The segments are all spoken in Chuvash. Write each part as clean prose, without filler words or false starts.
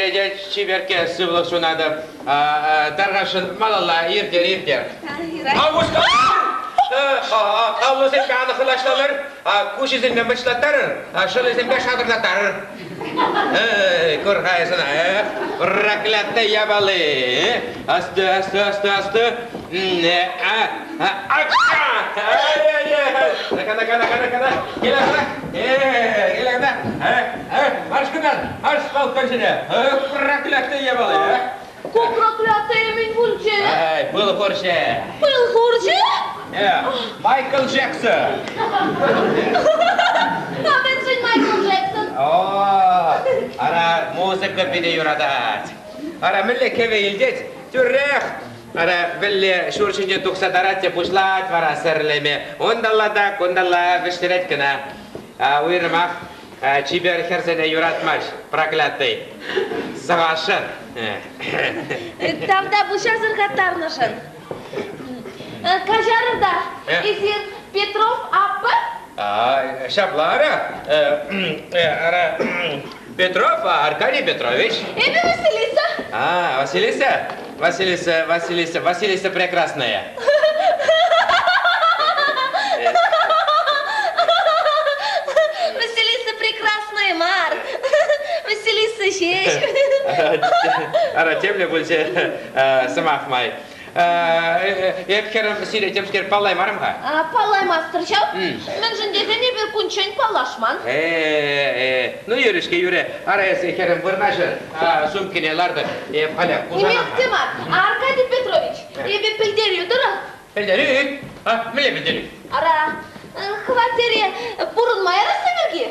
Сире те чиперкке сывлӑх сунатӑп. Тархасшӑн малалла иртер, иртер. Август аллӑсемпе анӑхлашланӑр, куҫӗсемпе мӑчлаттарӑр, шӑлӗсемпе шатӑртаттарӑр. Кур-ха эс ӑна, проклятый япали. Асты, асты, асты, асты. Акша! Кана, кана, кана, кана. Киле кана. Киле кана. Марш кунтан, марш балкон ҫине. Проклятый япали. Ку проклятый мӗн пулчӗ? Эй, пыл хурчӗ. Пыл хурчӗ? Майкл Джексон. А мӗншӗн Майкл Джексон? О, ара музыка питӗ юратать. Ара мӗнле кӗвӗ илтет, тӳрех ара вӗлле ҫур ҫине тухса тарать те пуҫлать вара сӗрлеме. Унталла та кунталла вӗҫтерет кӑна. Уйрӑмах чипер хӗрсене юратмасть проклятый. Сӑвашӑн. Тавтапуҫ асӑрхаттарнӑшӑн. Каҫарӑр та, эсир Петров аппа? Ҫапла ара. Ара, Петров Аркадий Петрович. Эпӗ Василиса. А, Василиса? Василиса, Василиса, Василиса прекрасная. Василиса прекрасная мар. Василиса ҫеҫ. Ара, темле пулчӗ сӑмах май. Эп хӗрӗм сире темскер паллаймарӑм-ха. Паллаймастӑр ҫав. Мӗншӗн тесен эпир кунччен паллашман. Ну, юрӗ-ҫке, юрӗ. Ара, эсӗ, хӗрӗм, вырнаҫӑр. Сумкине лартӑр. Эп халех пушанам. Нимех те мар. Аркадий Петрович, эпӗ пӗлтерӳ тӑрӑх. Пӗлтерӳ? А, мӗнле пӗлтерӳ? Ара, хваттере пурӑнма ярасса пирки.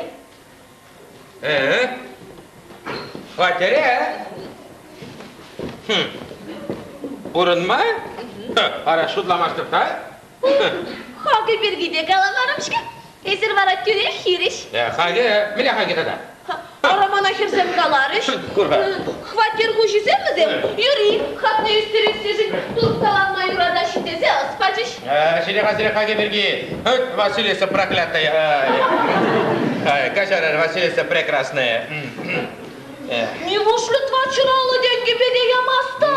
Э? Хваттере? Хм. Пурӑнма? Ара, шутламастӑп-ха. Хакӗ пирки те каламарӑм-ҫке. Эсир вара тӳрех хирӗҫ. Хакӗ, мӗнле хакӗ тата? Ара мана хӗрсем каларӗҫ. Кур-ха. Хваттер хуҫисем вӗсем юри хакне ӳстерессишӗн турткаланма юратаҫҫӗ тесе ӑс пачӗҫ. Ҫине-ха, сире хакӗ пирки. Василиса проклятая. Каҫарӑр, Василиса прекрасная. Нивушлӗ тӑватҫӑраллӑ тенкӗпе те ямастӑн?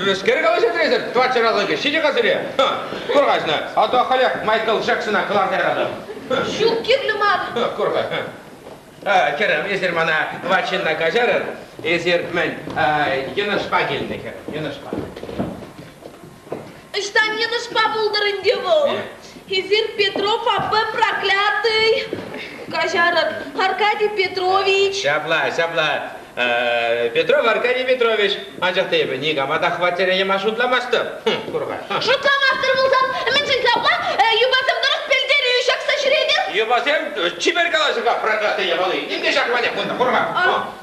Мӗскер калаҫатӑр эсир, тӑватҫӑраллӑ Ҫитӗ-ха сире. Кур-ха, а то халех Майкл Джексона кӑларса яратӑп. Ҫук, кирлӗ мар. Кур-ха. Хӗрӗм, эсир мана ват ҫынна каҫарӑр. Эсир мӗн, йӑнӑшпа килнӗ хӗр, йӑнӑшпа. Ӑҫтан йӑнӑшпа пултӑр ӗнтӗ вӑл? Эсир Петров аппа проклятый! Каҫарӑр, Аркадий Петрович. Ҫапла, ҫапла. Петров Аркадий Петрович, анчах та эпӗ никама та хваттере яма шутламастӑп. Кур-ха. Шутламастӑр пулсан, мӗншӗн капла юпасем тӑрӑх пӗлтерӳ ҫакса ҫӳретӗр? Юпасем чипер калаҫу-ха, проклятый япали. Нимте ҫакманех кунта, кур-ха.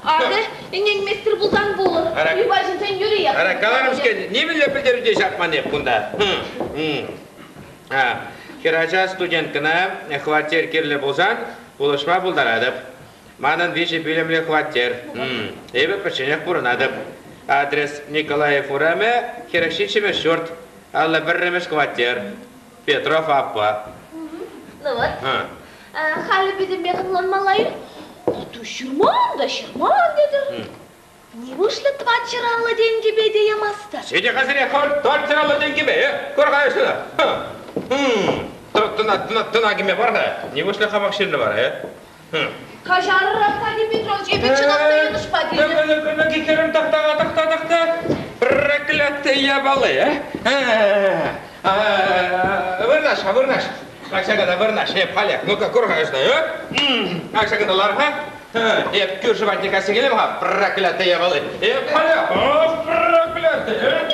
Акӑ, ӗненместӗр пулсан пулӑр. Юпа ҫынсен юриех. Ара, каларӑм-ҫке, нимӗнле пӗлтерӳ те ҫакманех кунта. Хӗрача студенткӑна хваттер кирлӗ пулсан пулӑшма пултаратӑп. Манӑн виҫӗ пӳлӗмлӗ хваттер. Эпӗ пӗчченех пурӑнатӑп. Адрес Николаев урамӗ, 47-мӗш ҫурт, 51-мӗш хваттер. Петров аппа. Ну вот. Халӗ пӗтӗмпех ӑнланмалла-и? Ту ҫырман та ҫырман тетӗр. Нивушлӗ тӑватҫӑраллӑ тенкӗпе те ямастӑр? Сине-ха сире хӑвӑр тӑватҫӑраллӑ тенкӗпе, э? Кур-ха эсӗ. Тӑна, тӑна, тӑна кӗме пар-ха. Нивушлӗ хамах ҫырнӑ вара, э? Каҫарӑр, Аркадий Петрович, эпӗ чӑнах та йӑнӑшпа килнӗ. Хӗрӗм тӑхта, тӑхта, тӑхта. Проклятые япалы, э? Вырнаҫ-ха, вырнаҫ. Акҫа кӑна вырнаҫ. Эп халех. Ну-ка, кур-ха ӑҫта, э? Акҫа кӑна лар-ха. Эп кӳршӗ патне кайса килем-ха, проклятые япалы. Эп халех. Ох, проклятые!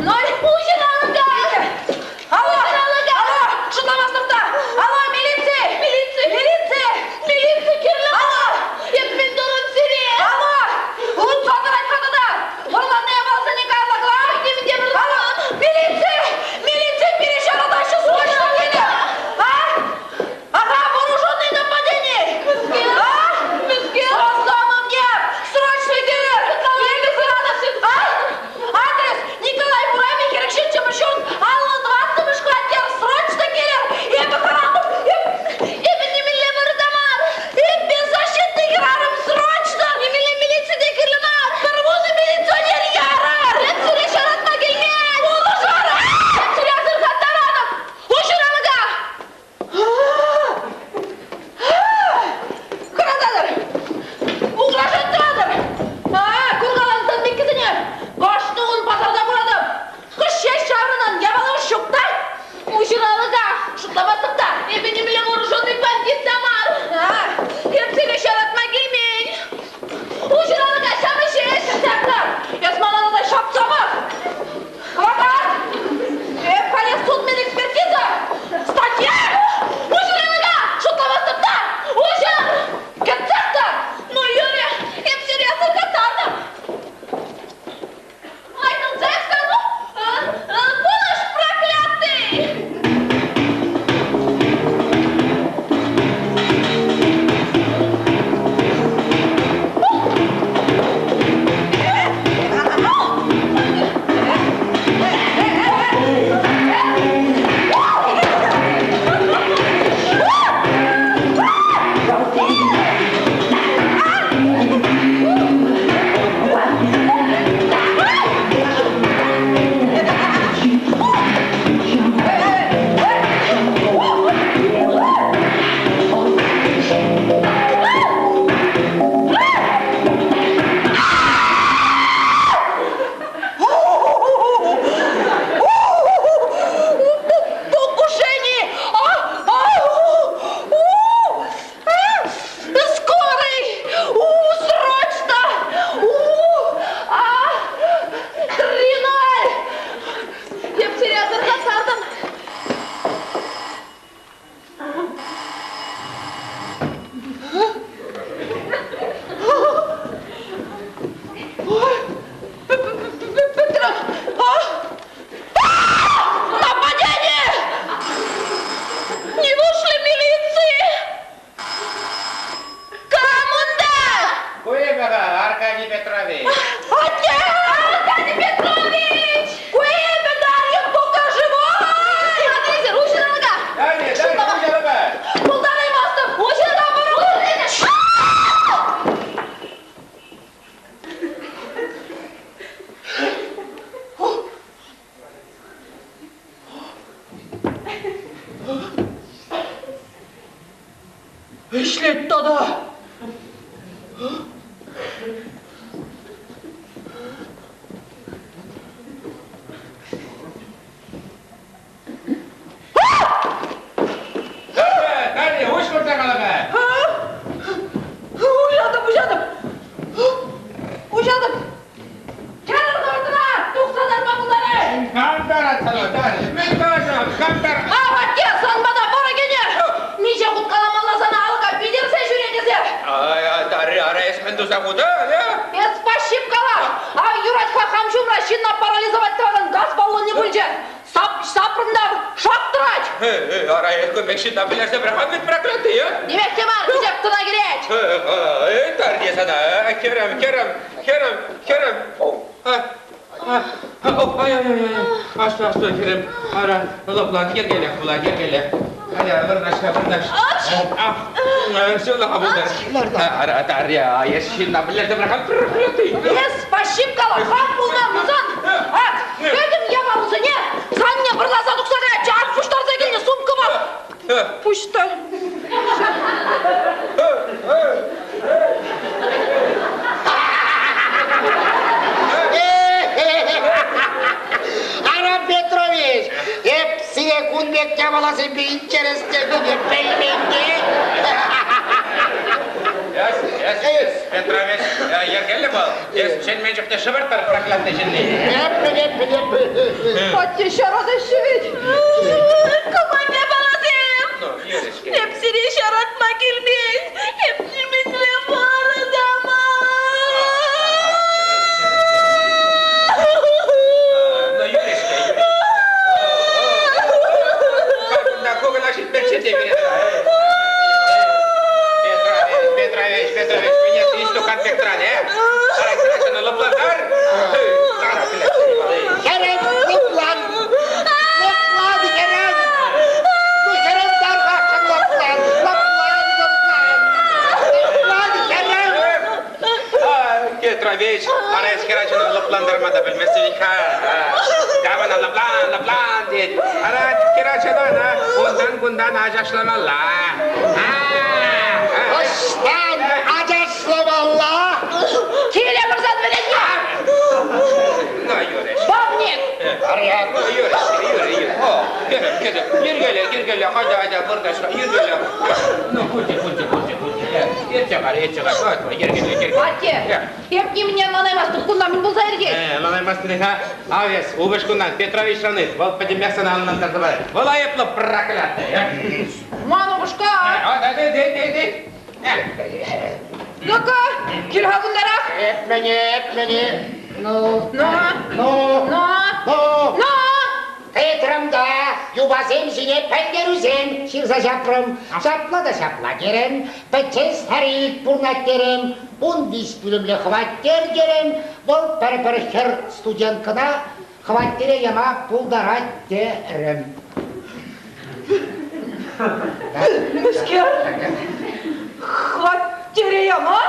Ноль. Уҫӑр алӑка! Алло! Алло! Шутламастӑп та! Алло, милици! Милици! Милици! Милици кирлӗ Алло! Эп мӗн турӑм сире? Алло! Утса тӑрать-ха тата! Вӑрланӑ япаласене каялла кӑлар! Нимӗн те вӑрламан! Милици! Милици пире ҫаратаҫҫӗ срочно килӗр! А? Ага, вооруженное нападение! Мӗскер? А? Мӗскер? Со взломом нет! Срочно килӗр! А? Адрес Николай урамӗ 47-мӗш ҫурт, 54-мӗш хваттер, срочно килӗр! Эпӗ хӑратӑп! Эпӗ нимӗнле вӑрӑ та мар! Эп беззащитный хӗрарӑм, срочно! Нимӗнле милици те кирлӗ мар! Пӗр вунӑ милиционер ярӑр! Эп сире ҫаратма килмен! Пулӑшӑр! Эп сире асӑрхаттаратӑп! Уҫӑр алӑка! Хӑрататӑр! Угрожать тӑватӑр! А, куркалансан пеккисене кашни кун пасарта куратӑп! Кӑшт ҫеҫ ҫаврӑнан япала ҫук та! Уҫӑр алӑка! Шутламастӑп та! Эпӗ нимӗнле вооруженный бандит та мар! А, Эп сире ҫаратма килмен! Уҫӑр алӑка, ҫавӑ ҫеҫ! Так, эс мана тата ҫапса пӑх! Кӑвакар! Эп халех судмедэкспертиза! Статья! Уҫӑр алӑка! Шутламастӑп та! Уҫӑр! Кӗтсех тӑр! Ну, юрӗ, эп сире асӑрхаттартӑм! Майкл Джексон! Пулӑш, проклятый! Покушение! А, а, у, у, а, скорый! У, срочно! У, а, 3-0! Эп сире асӑрхаттартӑм! Петров! А? А! Нападение! Не вышли милиции! Кам унта! Ку эпӗ-ха, Аркадий Петрович. Атте! Аркадий Петрович! Ку эпӗ, Дарья, пока живой! Смотрите, уҫӑр алӑка! Дарья, Дарья, уҫ алӑка! Пултараймастӑп! Уҫӑр! Уҫӑр! Ӗҫлет тата! Дарья, Дарья, уҫ выртак алӑка! Уҫатӑп, уҫатӑп! Уҫатӑп! Кӗрӗр хӑвӑртрах! Тухса тарма пултарать! Кам тарать сана, Дарья? Мӗн калаҫан? Кам тарать? Ав, атте, сан пата вӑрӑ кӗнӗ! Миҫе хут каламалла сана алӑка питӗрсе ҫӳре тесе! Ай, Дарья, ара эс мӗн туса хутӑн, а? Эс паҫҫипкала! Ав, юрать-ха хам ҫумра ҫынна парализовать тӑвакан газ баллонӗ пулчӗ! Сап, сапрӑм та шак тӑрать! Ара, эс кун пек ҫынна пӗлерсе пӑрахам вӗт проклятый, а? Нимех те мар, кӗҫех тӑна кӗрет! Дарья сана, хӗрӗм, хӗрӗм, хӗрӗм, хӗрӗм. Ай, ай, ай, ай, асту, асту, хӗрӗм. Ара, лӑплан, йӗркелех пулать, йӗркелех. Аля, вырнаҫ-ха, вырнаҫ. Сывлӑха пултӑр. Ара, Дарья, эс ҫынна пӗлерсе пӑрахам проклятый. Эс паҫҫипкала хам пулман пулсан, ак, пӗтӗм япалусене санне вӑрласа тухса каятчӗ, ак пуҫтарса килнӗ сумкӑма. Пуҫтар. Арам Петрович, эп сире кун пек япаласемпе интересленнине пӗлмен те. Эс, эс, эс, Петрович, йӗркеллӗ вӑл. Эс чӗнмен чухне шӑвӑрттар проклятый ҫынни. Эппӗн, эппӗн, эппӗн. Атте ҫаратаҫҫӗ вӗт. Кӑмӑлне паласем! Ну, юрӗ-ҫке. Эп сире ҫаратма килмен. Эп нимӗнле вӑрӑ та мар. Ну, юрӗ-ҫке, юрӗ. Кунта кукӑла ҫитмеччӗ те пире. Петрович, Петрович, Петрович, меня истукан пек тӑрать, э? Ара, лӑплантар. Хӗрӗм, лӑплан. Лӑплан, хӗрӗм. Ну, хӗрӗм тархасшӑн лӑплан. Лӑплан, лӑплан. Лӑплан, хӗрӗм. Петрович, ара эс хӗрачана лӑплантарма та пӗлместӗн-ха. Камана лӑплан, лӑплан тет. Ара хӗрачана унтан-кунтан ачашламалла. Ӑҫтан ачашламалла? Киле пырсан вӗренме! Ну, юрӗ. Бабник! Дарья. Ну, юрӗ, юрӗ, юрӗ. О, кӗрӗп, кӗрӗп. Йӗркеле, йӗркеле, хатя, хатя, выртаҫ-ха, йӗркеле. Ну, пулчӗ, пулчӗ, пулчӗ, пулчӗ. Иртсе кар, иртсе кар. Йӗркеле, йӗркеле. Атте, эп нимӗне ӑнланаймастӑп, кунта мӗн пулса иртет? Ӑнланаймастӑн-ха. Ав эс, упӑшкунтан Петровичран ыйт, вӑл пӗтӗмпех сана ӑнлантарса парать. Вӑл айӑплӑ проклятый. Ман упӑшка. Ну-ка, кил-ха кунтарах. Эп-мӗне, эп-мӗне. Ну, Ну, ну, ну, ну. ну. Тытрӑм та юпасем ҫине пӗлтерӳсем ҫырса ҫапрӑм. Ҫапла та ҫапла терӗм, пӗччен старик пурӑнать терӗм, 15 пӳлӗмлӗ хваттер терӗм, вӑл пӗр-пӗр хӗр студенткӑна хваттере яма пултарать терӗм. Мӗскер? Хваттере яма?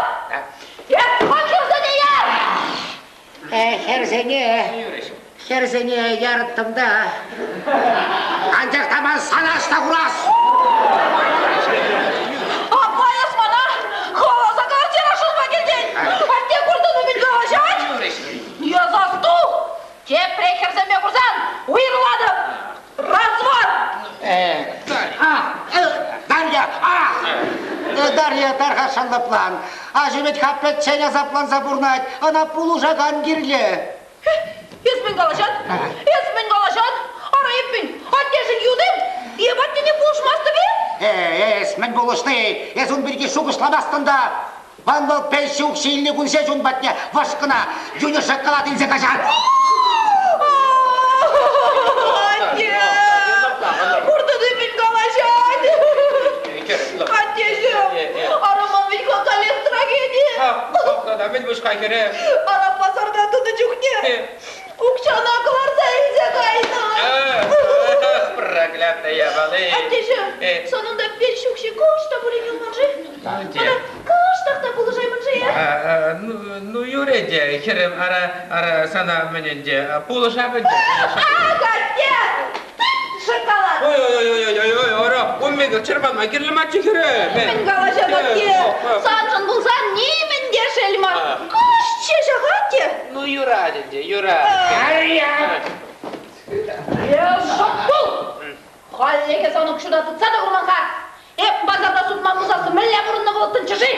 Эп хӗрсене яр! Хӗрсене, хӗрсене ярӑттӑм та, анчах та ман сана ӑста курас! Апа эс мана хӑваласа квартира шӑлма килтӗн! Атте куртӑн мӗн калаҫать? Я засту! Тепре хӗрсемпе курсан уйрӑлатӑп! Развод! Дарья, а! Дарья тархасшӑн лӑплан. Аҫу вӗт-ха пӗччен асапланса пурӑнать, ӑна пулӑшакан кирлӗ. Эс мӗн калаҫан? Эс мӗн калаҫан? Ара эппин, аттешӗн ют-им? Эп аттене пулӑшмастӑп-и? Эс мӗн пулӑшни? Эс ун пирки шухӑшламастӑн та. Ман вӑл пенси укҫи илнӗ кун ҫеҫ ун патне вӑшкӑна йӳнӗ шоколад илсе каҫать. Атте! Куртӑн-и мӗн калаҫать? Аттеҫӗм, арӑмӑн вӗт-ха каллех трагеди. Мӗн пуҫ-ха хӗре? Ара пасарта тӑнӑ чухне укҫана кӑларса илсе кайнӑ. Проклятая япали. Аттеҫӗм, санӑн та пенси укҫи кӑшт та пулин юлман-ши? Мана кӑштах та пулӑшаймӑн-ши, э? Ну, юрӗ те, хӗрӗм, ара, ара, сана мӗн ӗнтӗ, пулӑшап ӗнтӗ. Ах, атте! Шоколад! Ой-ой-ой-ой-ой, ара, ун пек чӑрманма кирлӗ марччӗ, хӗрӗм. Мӗн калаҫать, атте? Саншӑн пулсан нимӗн те шел мар. Кӑшт ҫеҫ, атте. Ну, юрать ӗнтӗ, юрать. Дарья! Эс шӑп пул! Хальлӗхе сан укҫуна тытса та курман-ха. Эп пасарта сутма пулсассӑн мӗнле пурӑннӑ пулӑттӑнччӗ-ши?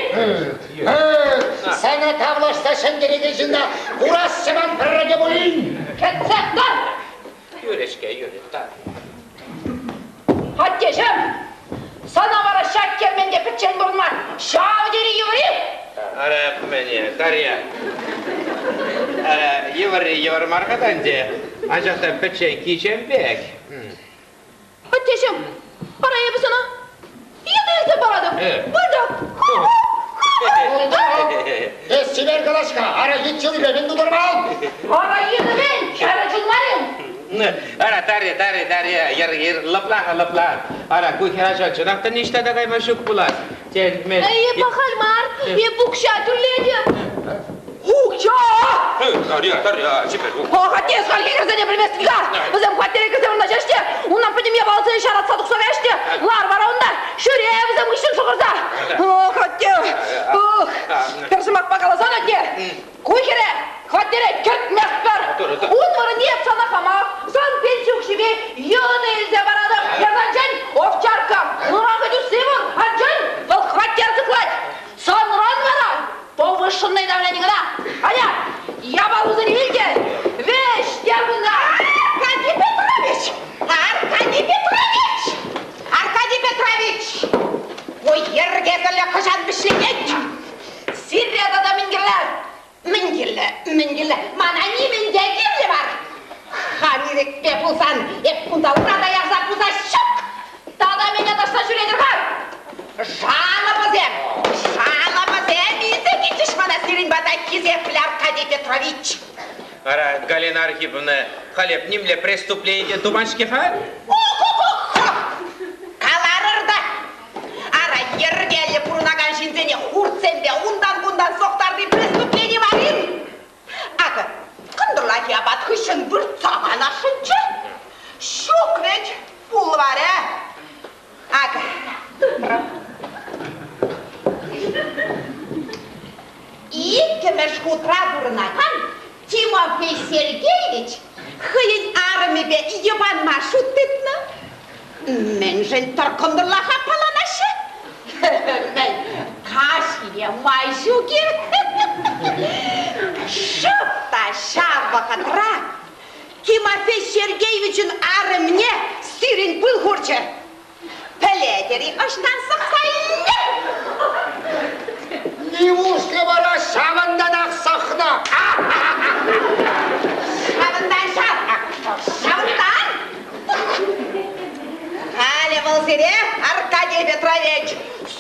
Сана тавлашса ҫӗнтерекен ҫынна курасчӗ ман пӗрре те пулин! Кӗтсе тӑр! Юрӗ-ҫке, юрӗ, тар. Аттеҫӗм, сана вара ҫак керменте пӗччен пурӑнма ҫав тери йывӑр-и? Ара, мӗне, Дарья. Ара, йывӑрри йывӑр мар-ха та ӗнтӗ. Анчах та пӗччен кичем пек. Аттеҫӗм, ара эпӗ сана йытӑ илсе паратӑп. Пыр та. Эс чипер калаҫ-ха, ара йыт чунӗпе мӗн тутарман? Ара йытӑ мӗн, хӗрӗ чун мар-им? Ара, Дарья, Дарья, Дарья, йӗр, йӗр, лӑплан-ха, лӑплан. Ара, ку хӗрача чӑнах та ниҫта та кайма ҫук пулать. Тен, мӗн... Эп ахаль мар, эп укҫа тӳлетӗп. Укҫа! Дарья, Дарья, чипер. Ох, атте, эс хальхи хӗрсене пӗлместӗн-ха. Вӗсем хваттере кӗрсе вырнаҫаҫ те, унтан пӗтӗм япаласене ҫаратса тухса каяҫ те, лар вара унта, ҫӳре вӗсем хыҫҫӑн шӑхӑрса. Ох, атте, ох, пӗр сӑмахпа каласан, атте, ку хӗре хваттере кӗртместпӗр. Ун вырӑнне эп сана хамах, сан пенси укҫипе йытӑ илсе паратӑп. Ярсанчен овчарка, унран хӑть усси пур, анчен вӑл хваттер сыхлать. Санран ирӗкпе пулсан, эп кунта ура та ярса пусас ҫук! Тата мӗн аташса ҫӳретӗр-ха? Жалобӑсем! Жалобӑсем илсе килчӗҫ мана сирӗн пата, хисеплӗ Аркадий Петрович! Ара, Галина Архиповна, халь эп нимле преступлени те туман-ҫке-ха? Ох-ох-ох! Каларӑр та! Ара, йӗркеллӗ пурӑнакан ҫынсене хуртсемпе унтан-кунтан сӑхтарни преступлени мар-им? Акӑ, кӑнтӑрлахи апат хыҫҫӑн выртса канасшӑнччӗ. Ҫук вӗт, пулмарӗ. Акӑ, Иккӗмӗш хутра пурӑнакан Тимофей Сергеевич хӑйӗн арӑмӗпе йӑпанма шут тытнӑ. Мӗншӗн тӑр кӑнтӑрлах аппаланаҫҫӗ? Мӗн, каҫхине май ҫук-и? Шӑп та ҫав вӑхӑтра Тимофей Сергеевичӑн арӑмне сирӗн пыл хурчӗ. Пӗлетӗр-и, ӑҫтан сӑхса илнӗ? Нивушлӗ вара ҫавӑнтанах сӑхнӑ? Ҫавӑнтан ҫав, ҫавӑнтан. Халӗ вӑл сире, Аркадий Петрович,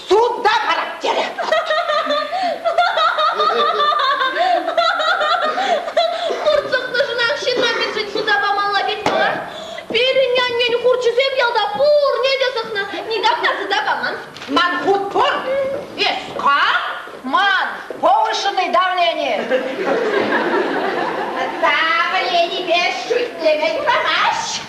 суда парать терӗ. Хурт сӑхнӑшӑнах ҫынна мӗншӗн суда памалла тет мар? Пирӗн аннен хурчӗсем ялта пурне те сӑхнӑ, никам та суда паман. Ман хут пур. Эс кам? Ман повышенный давление. Давленипе шӳтлеме юрамасть.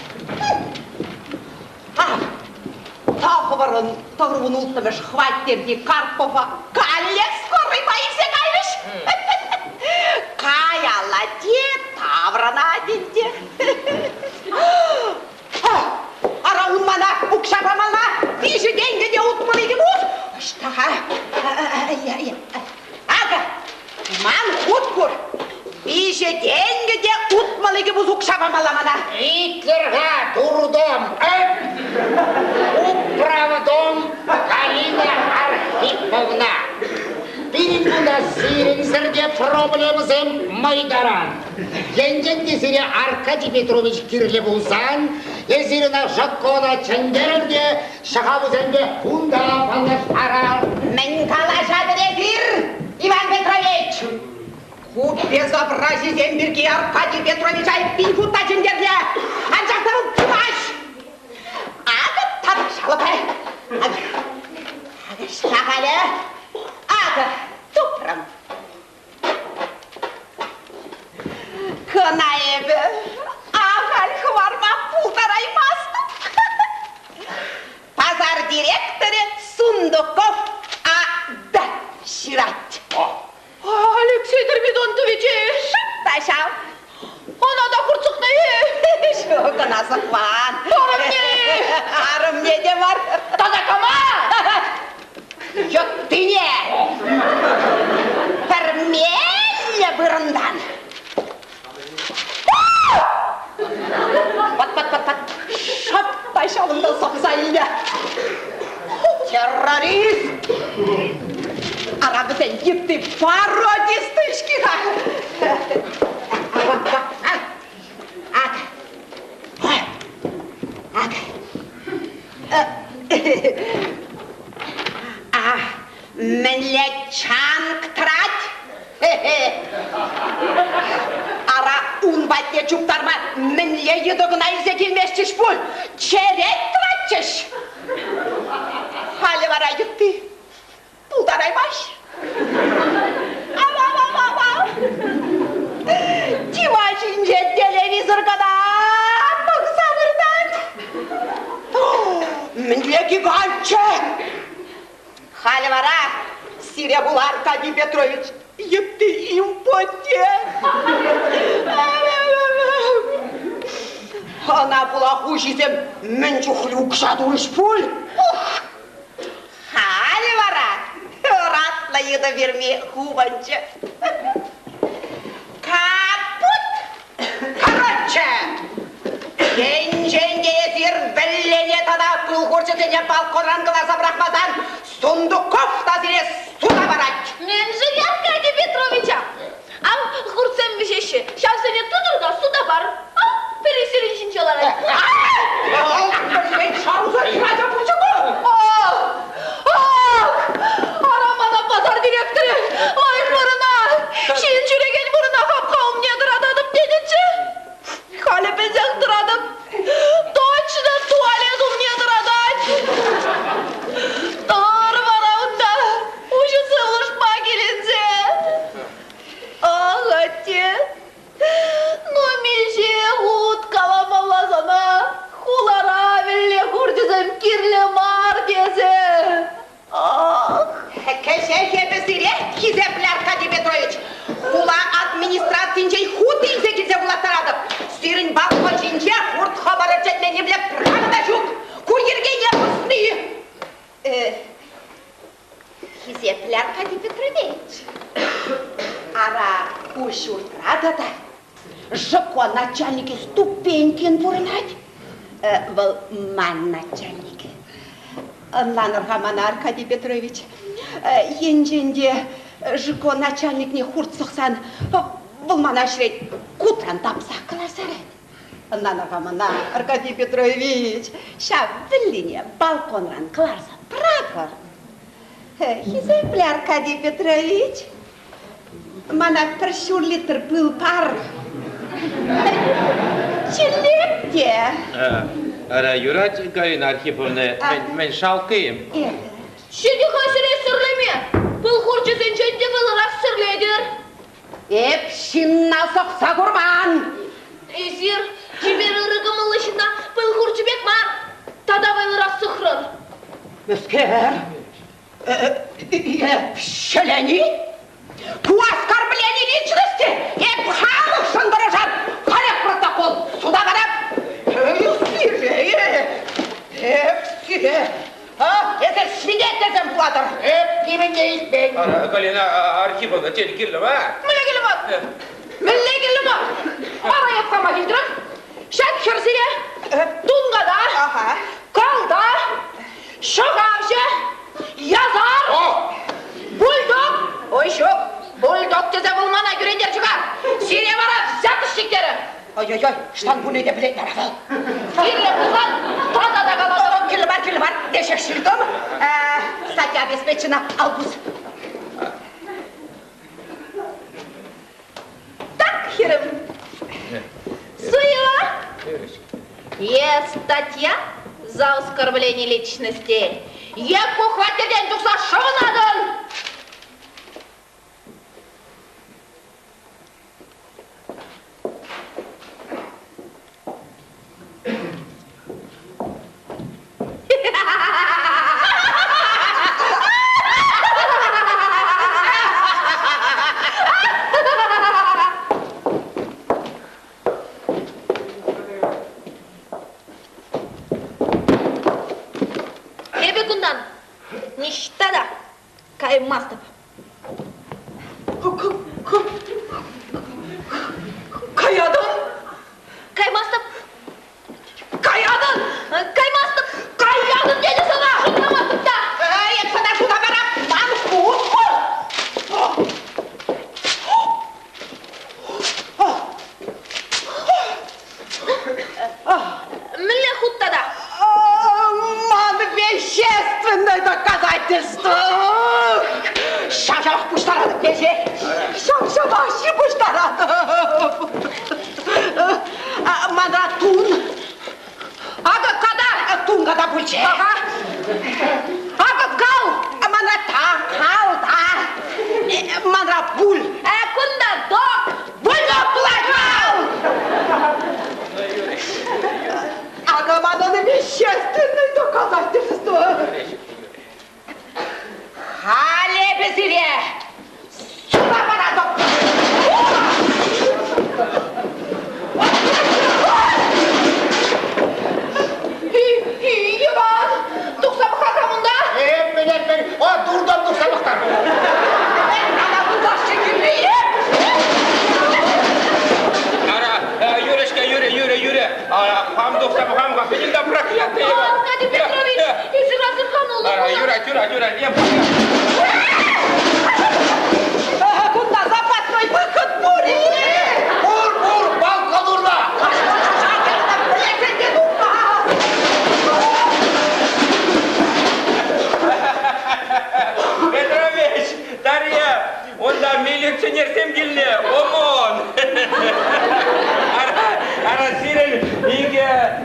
Тӑхӑрӑн тӑхӑрвун улттӑмӗш хваттерти Карпова каллех скорыйпа илсе кайрӗҫ. Каялла те таврӑнать ӗнтӗ. Ара, ун мана укҫа памалла, 3 тенкӗ те 62 пус. Ӑҫта-ха? Акӑ, ман хут пур. 3 тенкӗ те 62 пус укҫа памалла мана. Итлӗр-ха, дурдом, Управдом Галина Архиповна. Пирӗн кунта сирӗнсӗр те проблемӑсем мӑйтаран. Енчен те сире Аркадий Петрович кирлӗ пулсан, эсир ӑна закона чӗнтерӗр те ҫӑхавусемпе унта паллаштарар. Мӗн калаҫатӑр эсир, Иван Петрович? Ку безобразисем пирки Аркадий Петровича пин хут та чӗнтернӗ, анчах та вӑл пымасть. Акӑ тата шалӑпа. Акӑ ҫта-халӗ? Акӑ тупрӑм. Кӑна эпӗ ахаль хӑварма пултараймастӑп. Пасар директорӗ Сундуков А.Д. ҫырать. Алексей Дормидонтович-и? Шӑп та ҫав. Ӑна та хурт сӑхнӑ-и? Ҫук, ӑна сӑхман. Арӑмне! Арӑмне те мар. Тата кама? Йӑттине! Пӗрмеллӗ вырӑнтан. Пат-пат-пат-пат! Шӑп та ҫавӑнта сӑхса илнӗ. Террорист! Ара вӗсен йытти пародисты-ҫке-ха! Ак. Ак. А, мӗнле чанк тӑрать? Ара, ун патне чуптарма мӗнле йытӑ кӑна илсе килместчӗҫ пуль, черет тӑватчӗҫ. Халӗ вара йытти пултараймасть. Ав-ав-ав-ав-ав! Диван ҫинче телевизор кӑна пӑхса выртать. Мӗнле гигантчӗ! Халӗ вара сире пула Аркадий Петрович йытти импотент. Ӑна пула хуҫисем мӗн чухлӗ укҫа турӗҫ пуль. Ух! Халӗ вара ӑратлӑ йытӑ фирми хупӑнчӗ. Капут! Короче, енчен те эсир вӗллене тата пыл хурчӗсене балконран кӑларса пӑрахмасан Сундуков та сире суда парать. Мӗншӗн Аркадий Петровича? Ав хуртсем вӗҫеҫҫӗ, ҫавсене тытӑр та суда пар. Пӗри сирӗн ҫинче ларать. Ах! Ах! Ара мана пасар директорӗ лайӑх вырӑна, ҫын ҫӳрекен вырӑна хапха умне тӑрататӑп тенӗччӗ. Халӗ пӗлсех тӑратӑп. Точно туалет умне тӑратать. Тӑр вара унта, уҫӑ сывлӑшпа киленсе. Ах, атте, ну миҫе хут каламалла сана, хулара вӗлле хурчӗсем кирлӗ мар тесе. Ах! Кӗҫех эпӗ сире, хисеплӗ Аркадий Петрович, хула администрацинчен хут илсе килсе вулаттаратӑп. Сирӗн балкон ҫинче хурт-хӑмӑр ӗрчетме нимле право та ҫук. Ку йӗркене пӑсни. Хисеплӗ Аркадий Петрович, ара ку ҫуртра тата ЖКО начальникӗ Ступенькин пурӑнать. Вӑл ман начальник. Ӑнланӑр-ха мана, Аркадий Петрович. Енчен те ЖКО начальникне хурт сӑхсан, вӑл мана ӗҫрен кутран тапса кӑларса ярать. Ӑнланӑр-ха мана, Аркадий Петрович, ҫав вӗллине балконран кӑларса пӑрахӑр. Хисеплӗ Аркадий Петрович, мана пӗр ҫур литр пыл пар. Чилеп те. Ара, юрать, Галина Архиповна, мӗн шалкӑ-им? Ҫитӗ-ха сире сӗрлеме! Пыл хурчӗсенчен те вӑйлӑрах сӗрлетӗр. Эп ҫынна сӑхса курман. Эсир чипер ырӑ кӑмӑллӑ ҫынна пыл хурчӗ пек мар, тата вӑйлӑрах сӑхрӑр. Мӗскер? Эп ҫӗлени? Ку оскорбление личности! Эп халӑхшӑн тӑрӑшап! Халех протокол суда парап! Сире! Эп сире! А, эсир свидетельсем пулатӑр! Эп нимӗн те илтмен. Галина Архиповна, тен, кирлӗ мар? Мӗнле кирлӗ мар? Мӗнле кирлӗ мар? Ара эп кама килтрӗм? Ҫак хӗр сире тунката, калта, ҫӑхавҫӑ, ясар, бульдог. Ой, ҫук, бульдог тесе вӑл мана кӳрентерчӗ-ха. Сире вара взяточник терӗ. Ой-ой-ой, штан пурне те пӗлет вара вӑл. Кирлӗ пулсан тата та калатӑп. Кирлӗ мар, кирлӗ мар, веҫех ҫыртӑм. Статья обеспечена, ал пус. Так, хӗрӗм, суева. Е статья за оскорбление личности, е ку хваттертен тухса шӑвӑнатӑн. Эпӗ кунтан ниҫта та каймастӑп. Каятӑн? Каймастӑп. Каятӑн! Каймастӑп! Каятӑн тенӗ сана! Шутламастӑп та! Эп сана шута парап, ман хут пур! Мӗнле хут тата? Ман вещественное доказательство! Ҫав-ҫавах пуҫтаратӑп веҫех. Ҫав-ҫавах пуҫтаратӑп. Мана тун. Акӑ ката! Тун ката пулчӗ. Ага. Акӑ кал! Мана та, кал та. Мана пуль. Кунта дог! Бульдог пулать вӑл! Акӑ манӑн вещественное доказательство. Халь эпӗ сире суда паратӑп! Иван, тухса пӑх-ха унта! Эппин, эппин, о, дурдом тухса пӑхтар! Мана тутарччӗ кирлӗ-и? Ара, Юрочка, Юря, Юря, Юря, хам тухса пӑхам-ха, пӗтӗм та проклятый Иван. Аркадий Петрович, эсир асӑрхануллӑ Ара, пулӑр. юрать, юрать, юрать, я Кунта запасной выход пур-и? Пур, пур, балкон урлӑ!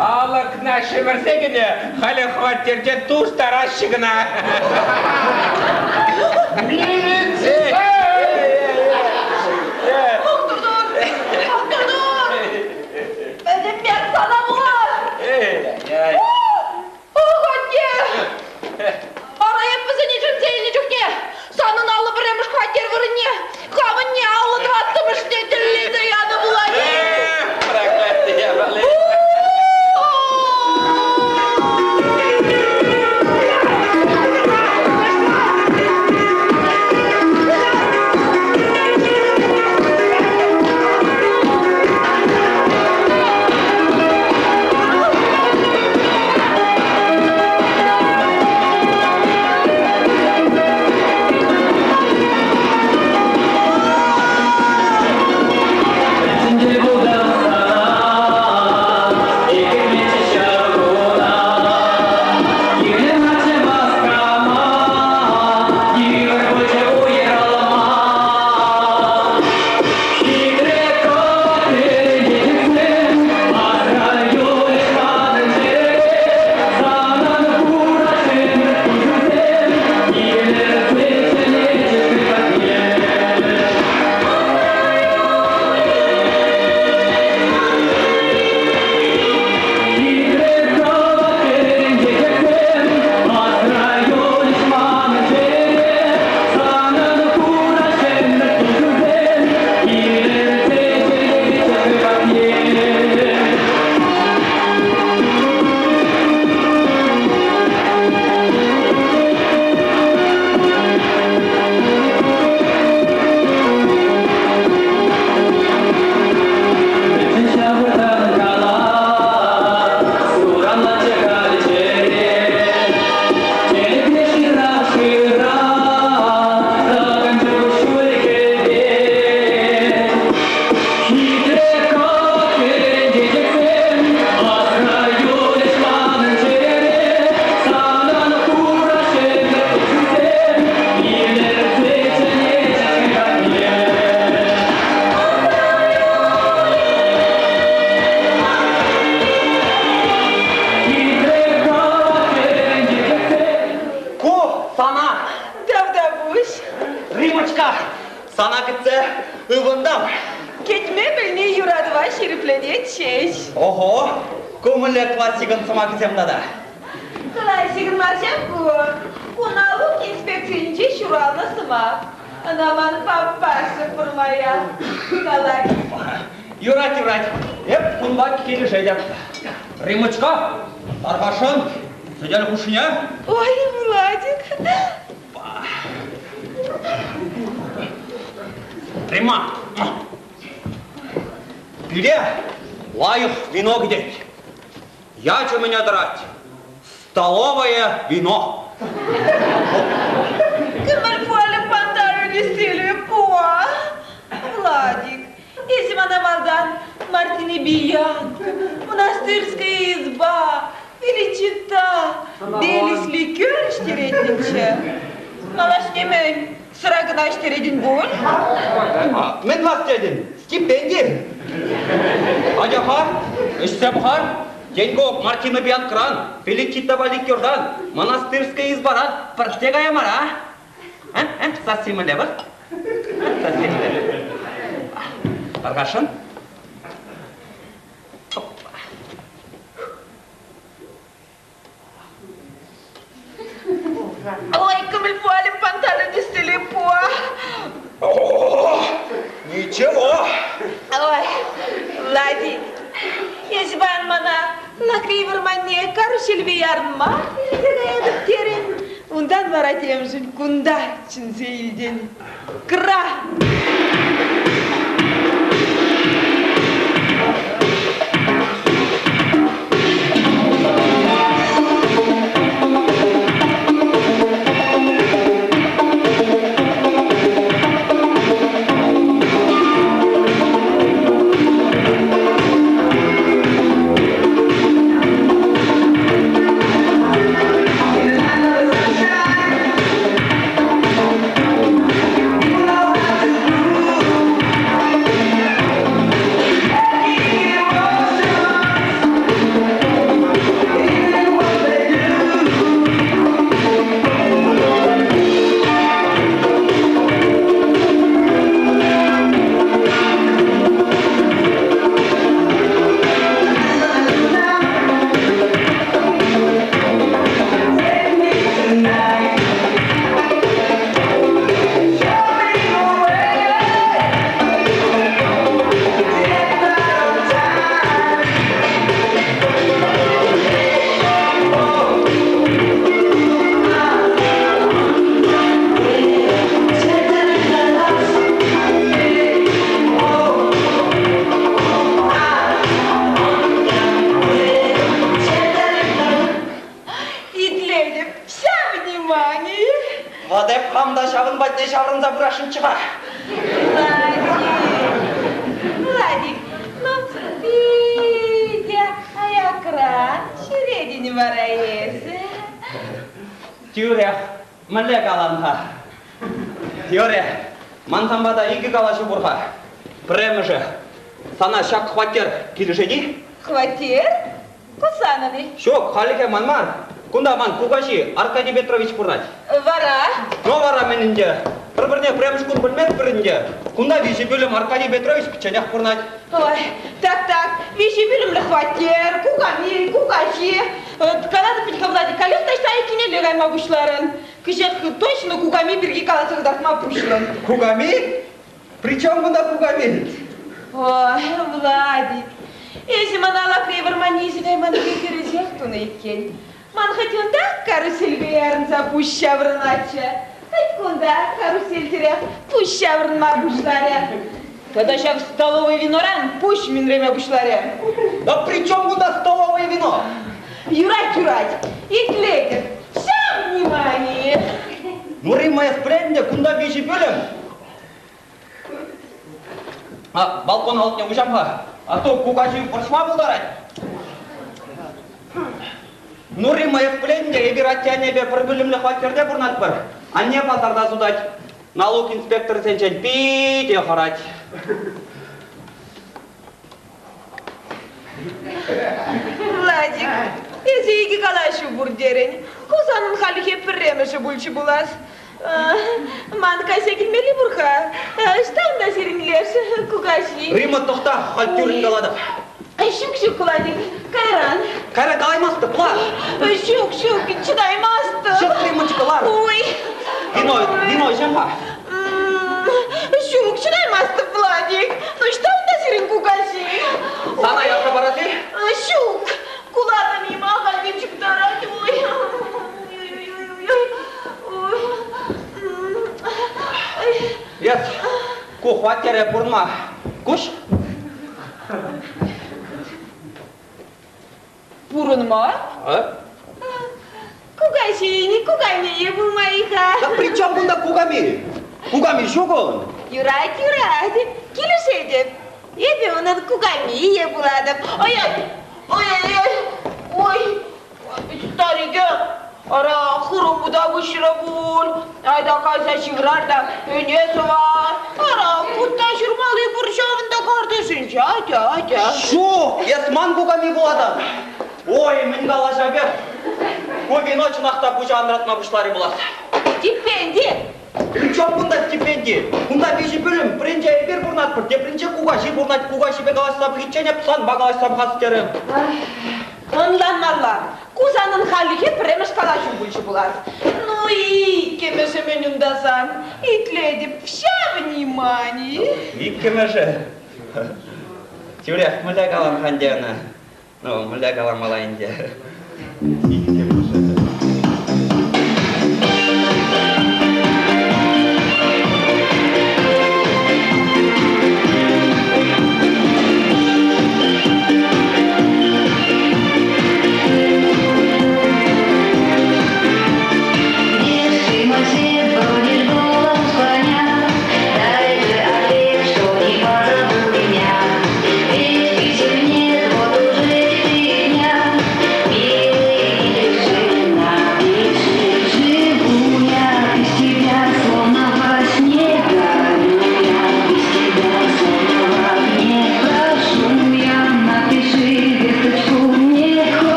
Алӑкна ҫӗмӗрсе кӗнӗ, халӗ хваттерте тустараҫҫӗ кӑна. Милицисем! Тухтӑр! Тухтӑр! Пӗтӗмпех сана пула! Ох, атте! Ара эп вӗсене чӗнсе илнӗ чухне санӑн 51-мӗш хваттер вырӑнне хамӑнне 54-мӗшне тӗллесе янӑ пулать-и? Проклятие, Валерий! Ку сана! Тавтапуҫ. Римочка, сана кӗтсе ывӑнтӑм. Кӗтме пӗлни юратӑва ҫирӗплетет ҫеҫ. Ого, кумӗллӗ классикӑн сӑмахӗсем тата. Классикӑн мар ҫав ку. Ку налук инспекцийӗнче ҫуралнӑ сӑмах. Ӑна ман папаша пӗрмаях калать. Юрать, юрать. Эп кунпа килӗшетӗп. Римочка, тархасшӑн, сӗтел хушшине. Ой, Владик. Рима, пире лайӑх вино кӗтет. Ячӗ мӗне тӑрать? Столовое вино. Кӗмӗл пуалӗ пантару веселие пуа. Владик, эсӗ мана малтан Мартини Биянка, монастырская изба, Феличита, Белис ликер ӗҫтереттӗнччӗ. Малашне мӗн, сӑра кӑна ӗҫтеретӗн пуль? Мӗн вас тетӗн? Стипенди. Атя-ха, ӗҫсе пӑхар. Тенько Мартина Бианкран, Феличита ликертан, монастырская избаран пӗртте кая мар, а? Сасси мӗнле вӑл? Сасси мӗнле? Тархасшӑн. Ой, come il vuole pantalone se le può. Ничего. Ой, Владик, эс паян мана Лакри вӑрманне каруҫҫельпе ярма илсе каятӑп терӗн. Унтан вара темшӗн кунта чӗнсе илтӗн. Кра! ҫакӑн патне ҫаврӑнса пырасшӑнччӗ-ха. Владик, Владик, ну питӗ аякран ҫӳретӗн вара эсӗ. Тӳрех мӗнле калан-ха? Юрӗ, ман санпа та икӗ калаҫу пур-ха. Пӗрремӗшӗ, сана ҫак хваттер килӗшет-и? Хваттер? Ку санӑн-и? Ҫук, хальлӗхе ман мар. Кунта ман кукаҫи Аркадий Петрович пурӑнать. Вара? Ну, вара мӗн ӗнтӗ? Пӗр-пӗрне пӗрремӗш кун пӗлместпӗр ӗнтӗ. Кунта виҫӗ пӳлӗм Аркадий Петрович пӗчченех пурӑнать. Ой, так-так, виҫӗ пӳлӗмлӗ хваттер, куками, кукаҫи. Калатӑп вӗт-ха, Владик, каллех таҫта айккинелле кайма пуҫларӑн. Кӗҫех точно куками пирки каласа кӑтартма пуҫлӑн. Куками? Причем кунта куками? Ой, Владик, эсӗ мана Лакрей вӑрманне илсе кайманнипе хирӗҫех тунӑ иккен. Ман хӑть унта карусельпе ярӑнса пуҫ ҫаврӑнатчӗ, хӑть кунта карусельсӗрех пуҫ ҫаврӑнма пуҫларӗ. Тата ҫав столовый виноран пуҫ минреме пуҫларӗ. Да при чем кунта столовое вино? Юрать, юрать, итлетӗп. Ҫав внимание! Ну, Римма, эс пӗлетӗн кунта виҫӗ пӳлӗм. А, балкон алӑкне уҫам-ха, а то кукаҫи вӑрҫма пултарать. Ну, Римма, эс пӗлетӗн те, эпир атте-аннепе пӗр пӳлӗмлӗ хваттерте пурӑнатпӑр. Анне пасарта сутать. Налук инспекторӗсенчен питӗ хӑрать. Владик, эсӗ икӗ калаҫу пур терӗн. Ку санӑн хальлӗхе пӗрремӗшӗ пулчӗ пулас. Ман кайса килмелли пур-ха. Ӑҫта унта сирӗн леш кукаҫи? Рима, тӑхта, халь тӳррӗн калатӑп. Ҫук, ҫук, Владик, кайран. Кайран калаймастӑп, лар. Ҫук, ҫук, чӑтаймастӑп. Ҫук, Римочка, лар. Ой. Вино, вино ӗҫем-ха. Ҫук, чӑтаймастӑп, Владик. Ну, ӑҫта унта сирӗн кукаҫи? Сана ярса парас-и? Ҫук, кулатӑн-и, ахаль ним чуптарать. Ой. Эс ку хваттере пурӑнма куҫ. Пурӑнма? А? Кукаҫин, кукамийӗ пулма-и-ха? Да при чем кунта куками? Куками ҫук ун. Юрать, юрать, килӗшетӗп. Эпӗ унӑн кукамийӗ пулатӑп. Ой-ой, ой-ой-ой, ой, Старике, ара, хырӑму та выҫрӗ пуль. Айта кайса ҫыврар та ӗне сӑвар. Ара, кутта ҫырмалли пур ҫавӑнта картишӗнче. Атя, атя. Ҫук, эс ман куками пулатӑн. Ой, мӗн калаҫа пек. Ку вино чӑнах та пуҫа анратма пуҫларӗ пулас. Стипенди! Причем кунта стипенди? Кунта виҫӗ пӳлӗм, пӗринче эпир пурӑнатпӑр, тепринче кукаҫи пурӑнать. Кукаҫипе калаҫса пӑхиччен эп санпа калаҫса пӑхас терӗм. Ӑнланмалла. Ку санӑн хальлӗхе пӗрремӗш калаҫу пулчӗ пулас. Ну, иккӗмӗшӗ мӗн унта сан? Итлетӗп, вся внимание. Иккӗмӗшӗ. Тӳрех мӗнле калам-ха ӗнтӗ ӑна? Ну, мӗнле каламалла ӗнтӗ? Иккӗмӗшӗ.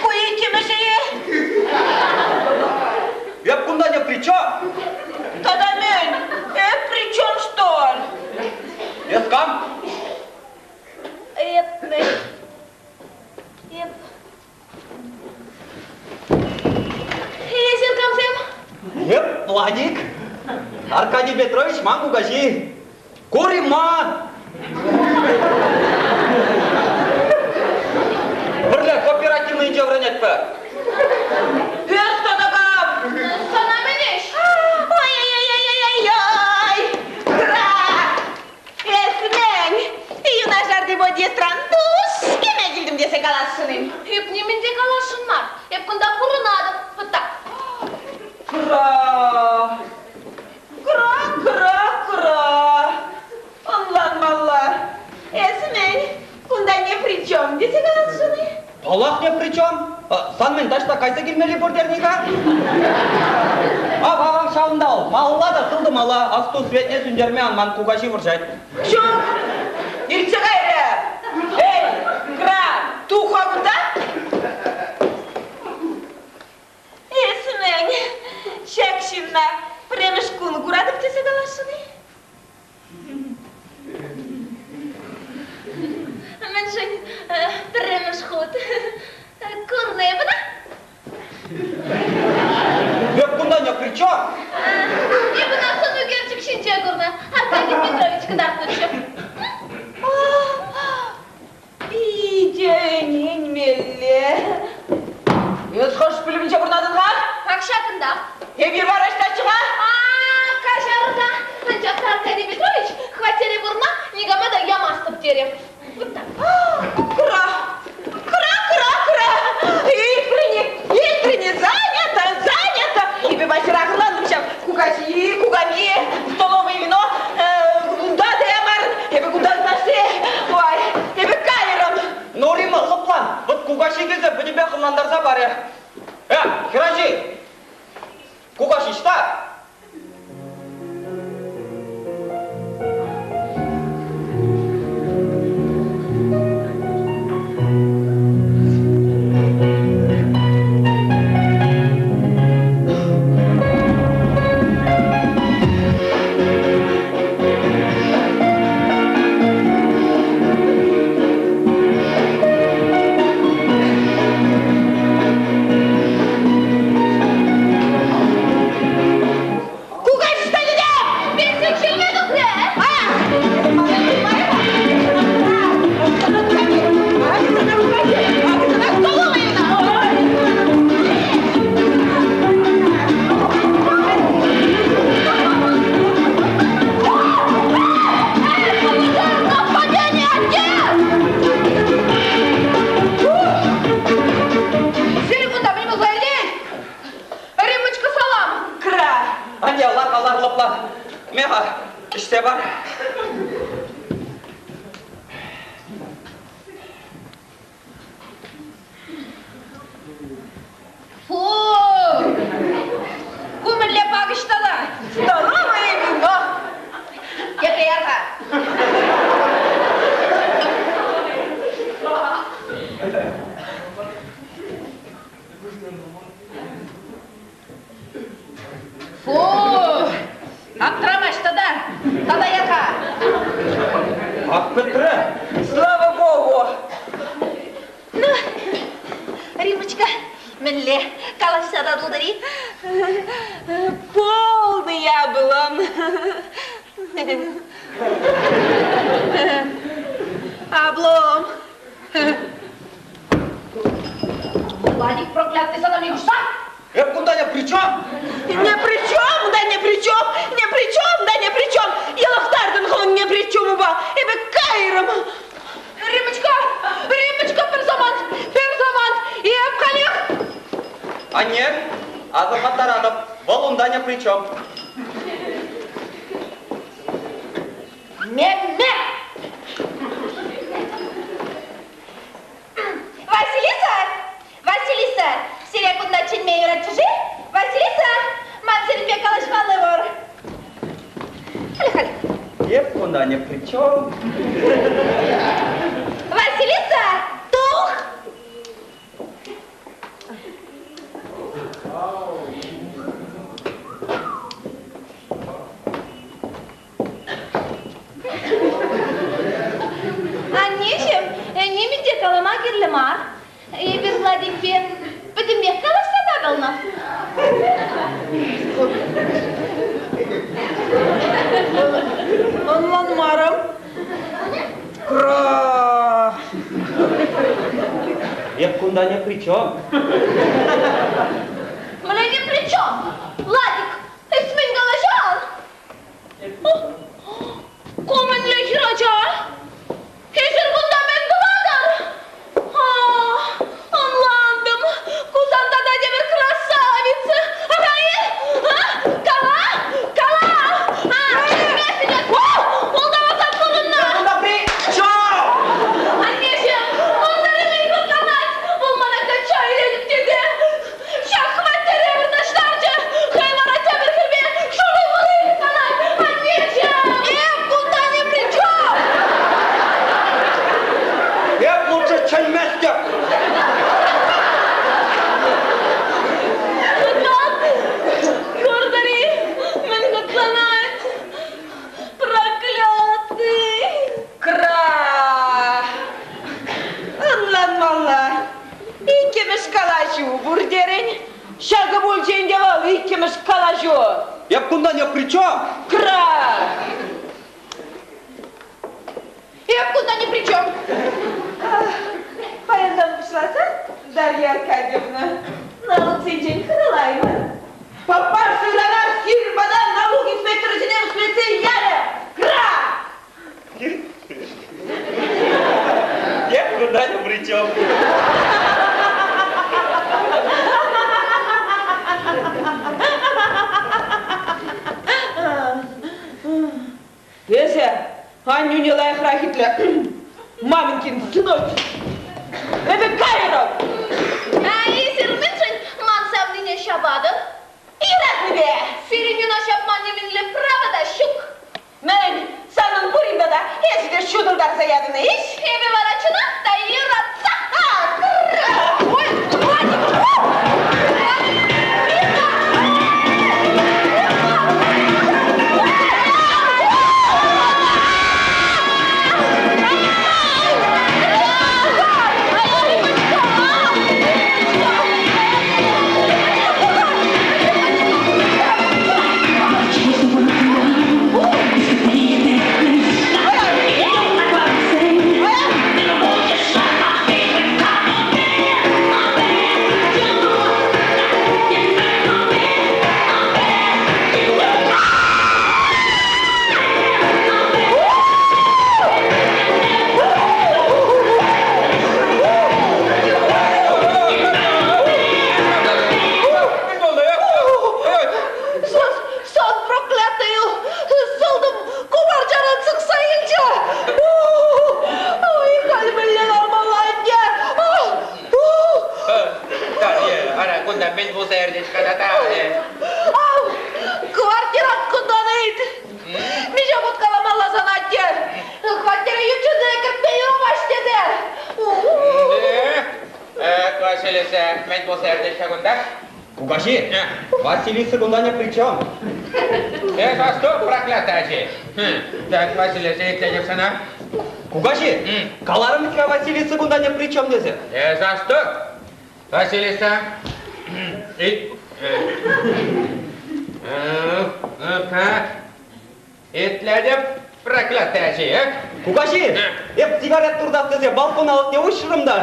Ку иккӗмӗшӗ-и? Эп кунта не при чем? Тата мӗн? Эп при чем, что ли? Эс кам? Эп мӗн? Эп... Эсир камсем? Эп Владик. Аркадий Петрович ман кукаҫи. Курима! Пӗрле кооперативныйӗнче вӗренетпӗр. Эс тата кам? Сана мӗн ӗҫ? Ой-ой-ой-ой-ой-ой! Ура! Эс мӗн? Юнашарти подъездран душ кӗме килтӗм тесе каласшӑн-им? Эп нимӗн те каласшӑн мар. Эп кунта пурӑнатӑп. Вот так. Кра! Кра, кра, кра! Ӑнланмалла. Эс мӗн, кунта не при чем тесе каласшӑн-и? Паллах, не при чем. Сан мӗн, таҫта кайса килмелли пур терника? Ав, ав, ав, ҫавӑнта вӑл. Малалла та сылтӑмалла. Асту, светне сӳнтерме ан ман, кукаҫи вӑрҫать. Ҫук, иртсе кайрӗ. Эй, кра, тух-ха кунта. Эс мӗн, ҫак ҫынна пӗрремӗш кун куратӑп тесе каласшӑн-и? Мӗншӗн пӗрремӗш хут курнӑ эпӗ та? Эп кунта не при чем? Эпӗ ӑна сӑн ӳкерчӗк ҫинче курнӑ. Аркадий Петрович кӑтартнӑччӗ. Питӗ ӗненмелле. Эс хӑш пӳлӗмӗнче пурӑнатӑн-ха? Ак ҫакӑнтах. Эпир вара ӑҫтаччӗ-ха? А, каҫарӑр-та, анчах та Аркадий Петрович хваттере пурӑнма никама та ямастӑп терӗ. Вот так. Кра! Кра, кра, кра! Илтрӗн-и? Илтрӗн-и? Занято, занято! Эпӗ паҫӑрах ӑнлантӑм ҫав. Кукаҫи, куками, столовое вино, кунта та ямарӑн, эпӗ кунта ытлашши. Ой, эпӗ кайрӑм. Ну, Римма, лӑплан. Вӑт кукаҫи килсе пӗтӗмпех ӑнлантарса парӗ. Э, хӗрачи, кукаҫи ӑҫта? Кукаҫ ӑҫта тете? Пенсие килме тухрӗ. Нападение, атте! Сирӗн кунта мӗн пулса иртет? Риммочка, салам! Кра! Анне, лар, лар, лӑплан. Ме-ха, ӗҫсе пар. Фу! Ку мӗнле пакӑҫ тата? Здоровое вино! Тепре яр-ха. Фу! Аптрамасть тата. Тата яр-ха. Ак пӗтрӗ. Слава Богу! Ну, Римочка, мӗнле калаҫса татӑлтӑр-и? Полный облом. Облом. Владик проклятый сана не хушса? Эп кунта не при чем? Не при чем, да не при чем, не при чем, да не при чем. Йӑлӑхтартӑн хӑвӑн не при чем упа. Эпӗ кайрӑм. Римочка, Римочка, пӗр самант, пӗр самант. Эп халех. Анне, асӑрхаттаратӑп, вӑл унта не при чем. Мемме! Василиса! Василиса, сире кунта чӗнме юратчӗ-ши? Василиса, ман сирӗнпе калаҫмалли пур. Халь-халь. Эп кунта не при чем. Василиса, тух! Аннеҫӗм, нимӗн те калама кирлӗ мар. Эпир Владикпе пӗтӗмпех калаҫса татӑлнӑ. Ӑнланмарӑм. Кра! Эп кунта не при чем. Мӗнле не при чем? Владик, эс мӗн калаҫан? Ку мӗнле хӗрача? Эсир кунта мӗн тӑватӑр? Ӑнлантӑм. Ку сан тата тепӗр красавица. Пӗлместӗп! Хӑтлан! Куртӑр-и, мӗн хӑтланать? Проклятый! Кра! Ӑнланмалла. Иккӗмӗш калаҫу пур терӗн. Ҫакӑ пулчӗ ӗнтӗ вӑл иккӗмӗш калаҫу. Эп кунта не при чем! Кра! Эп кунта ни при чем. Паянтан пуҫласа, Дарья Аркадьевна, налуксенчен хӑтӑлаймӑн. Папаша ырана фирмӑна налук инспекторӗсене вӗҫлетсе ярӗ! Кра! Эп кунта ни при чем. Эсӗ аннӳне лайӑхрах итле. Маменькин сыночек. Эпӗ кайрӑм. А эсир мӗншӗн ман савнине ҫапатӑр? Юратнипе. Сирӗн ӑна ҫапма нимӗнле право та ҫук. Мӗн, санӑн пурин тата эсӗ те ҫутӑлтарса ятӑн-и-иҫ? Эпӗ вара чӑнах та юратсах. Ой, Сан проклятыю! Сылтӑм кӑварчаран сӑхса илчӗ! Ой, халь мӗнле лармалла ӗнтӗ? Ара, кунта мӗн пулса иртет-ха тата? Ав, квартирант кунтан ыйт! Миҫе хут каламалла сана, атте? Хваттере ют ҫынсене кӗртме юрамасть тесе! Василиса, мӗн пулса иртет-ха кунта? Кукаҫи, Василиса кунта не при чем. Эх, а что, проклятая ачи? Так, Василиса, итлетӗп сана. Кукаҫи, каларӑм вӗт-ха Василиса кунта не при чем тесе. За что? Василиса. Ну-ка. Итлетӗп, проклятый ачи, э? Кукаҫи, эп сигарет туртас тесе балкон алӑкне уҫрӑм та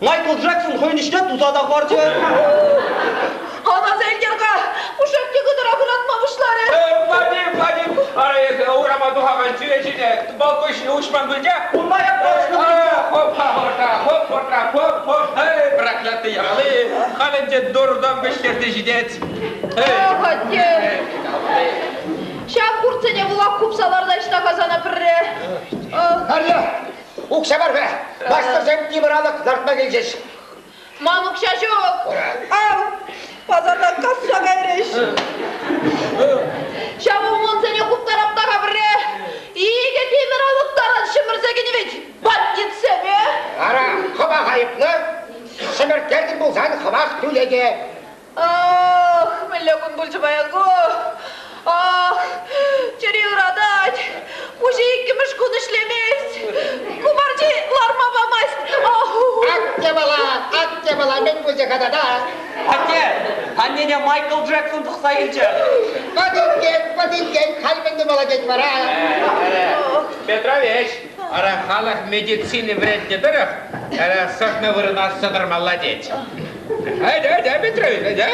Майкл Джексон хӑйӗн ӗҫне туса та хӑварчӗ. Ан аса илтер-ха, пушшех те хытӑрах ыратма пуҫларӗ. Вадим, Вадим, ара эсӗ урама тухакан чӳречене балкон ҫине уҫман пулчӗ? Унта эп уҫнӑ. Хоп, хорта, хоп, хорта, хоп, хоп, эй, проклятый япали, халь ӗнтӗ дурдом вӗҫтерсе ҫитет. Ох, атте! Ҫав хуртсене вулах хупса лартаҫ-та-ха сана пӗрре. Марья, укҫа пар-ха. Маҫтӑрсем тимӗр алӑк лартма килчӗҫ. Ман укҫа ҫук. Ав, пасартан касса кайрӗҫ. Ҫав умлансене хуптарап та-ха пӗрре. Икӗ тимӗр алӑк таран ҫӗмӗрсе кӗнӗ вӗт бандитсем, э? Ара, хӑвах айӑплӑ. Ҫӗмӗрттертӗн пулсан хӑвах тӳле те. Ах, мӗнле кун пулчӗ паян ку? Ах, чӗри ыратать. Хуҫи иккӗмӗш кун ӗҫлемест. Купарчи ларма памасть. Атте бала, атте бала, мӗн пулчӗ-ха тата? Атте, аннене Майкл Джексон тӑхса илчӗ. Вӑт инкек, вӑт инкек, халь мӗн тумалла тет вара? Петрович, ара халӑх медицини вӗрентнӗ тӑрӑх, ара сӑхнӑ вырӑна сӑтӑрмалла тет. Айда, айда, Петрович, айда.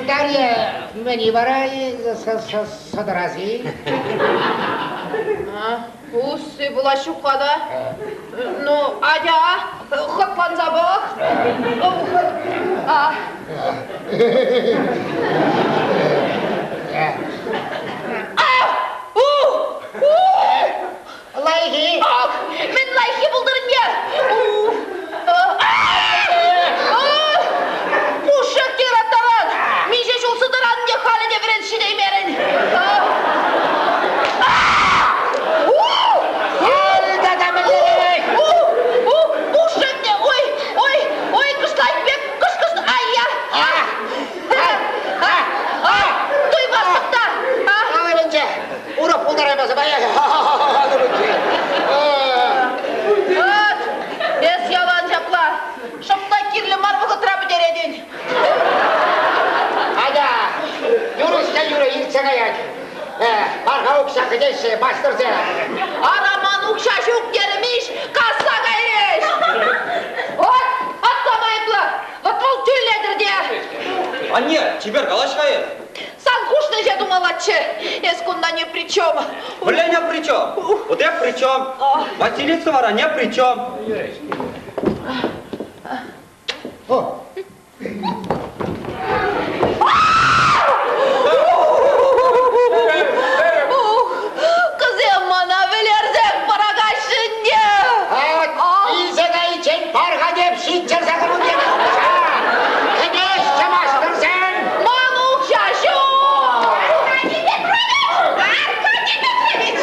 Дарья, мӗн-и вара сӑтӑрас-и? Усси пулас ҫук-ха та. Ну, атя, хӑтланса пӑх. А. А! У! У! Лайӑхи? Ах, мӗн лайӑххи пултӑр ӗнтӗ! Пушшех те ыраттарать! Миҫе ҫул сӑтӑран ӗнтӗ халӗ те вӗрен ҫитеймерӗн! Каласа пая. Вӑт, эс ялан ҫапла. Шӑп та кирлӗ мар вӑхӑтра пӗтеретӗн. Атя, юрӑҫ та юрӑ иртсе каять. Парха укҫа кӗтеҫҫӗ маҫтӑрсем. Ара, ман укҫа ҫук терӗм-иҫ, касса кайрӗҫ. Вӑт, атта айӑплӑ. Вӑт вӑл тӳлетӗр те. Анне, чипер калаҫ-ха эс. Сан хушнӑ ӗҫе тумаллаччӗ. Эс кунта ни при чем. Мӗнле не при чем? Вот я при чем. Василиса вара не при чем. О, Ух, кӑсем мана вӗлерсех пӑрахаҫҫӗ ӗнтӗ. Илсе кайиччен пар-ха теп ҫиччӗр сакӑр тенӗ укҫа. Кӗтеҫҫӗ маҫтӑрсем. Ман укҫа ҫук! Аркадий Петрович! Аркадий Петрович!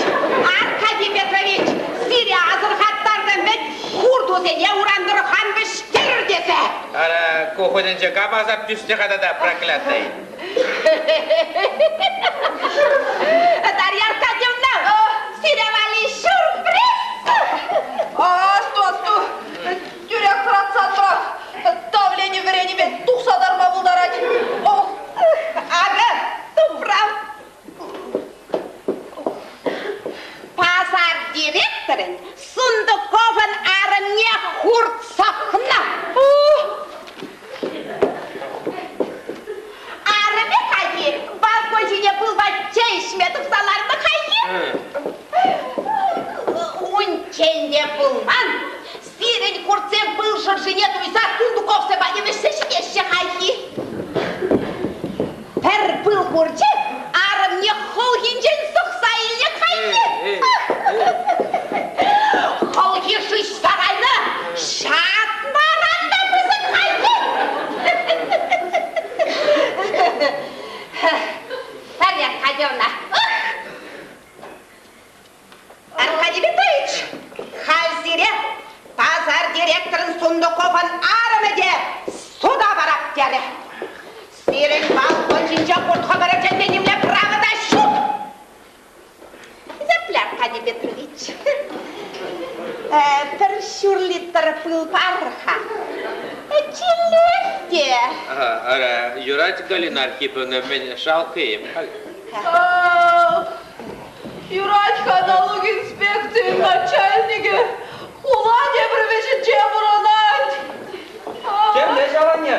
Аркадий Петрович, сире асӑрхаттартӑм вӗт, хуртусене урам тӑрӑх ан вӗҫтерӗр тесе. Ара, ку хутӗнче кам асап тӳснӗ-ха тата, проклятый? Дарья Аркадьевна, сире валли сюрприз! Асту, асту, тӳрех хӑратса тӑрах. Давлени вӗренипе тухса тарма пултарать. Ох, Акӑ, тупрам. Пасар директорӗн Сундуковӑн арӑмне хурт сӑхнӑ. Арӑмӗ хайхи балкон ҫине пылпа чей ӗҫме тухса ларнӑ хайхи. Унччен те пулман, сирӗн хуртсем пыл шӑршине туйса Сундуковсем патне вӗҫсе ҫитеҫҫӗ хайхи. Пӗр пыл хурчӗ арӑмне хӑлхинчен сӑхса илнӗ хайхи. Хӑлхи шыҫса кайнӑ, ҫатмаран та пысӑк хайхи. Таня Аркадьевна, Аркадий Петрович, халь сире пасар директорӗн Сундуковӑн арӑмӗ те суда парап терӗ. Сирӗн балкон ҫинче хурт-хӑмӑр ӗрчетме нимле право та ҫук. Хисеплӗ Аркадий Петрович, пӗр ҫур литр пыл пар-ха. Чиллех те. Ара, юрать, Галина Архиповна, мӗн шалкӑ-им халь? Юрать-ха налук инспекцийӗн начальникӗ хула тепӗр вӗҫӗнче пурӑнать. Темле ҫав анне.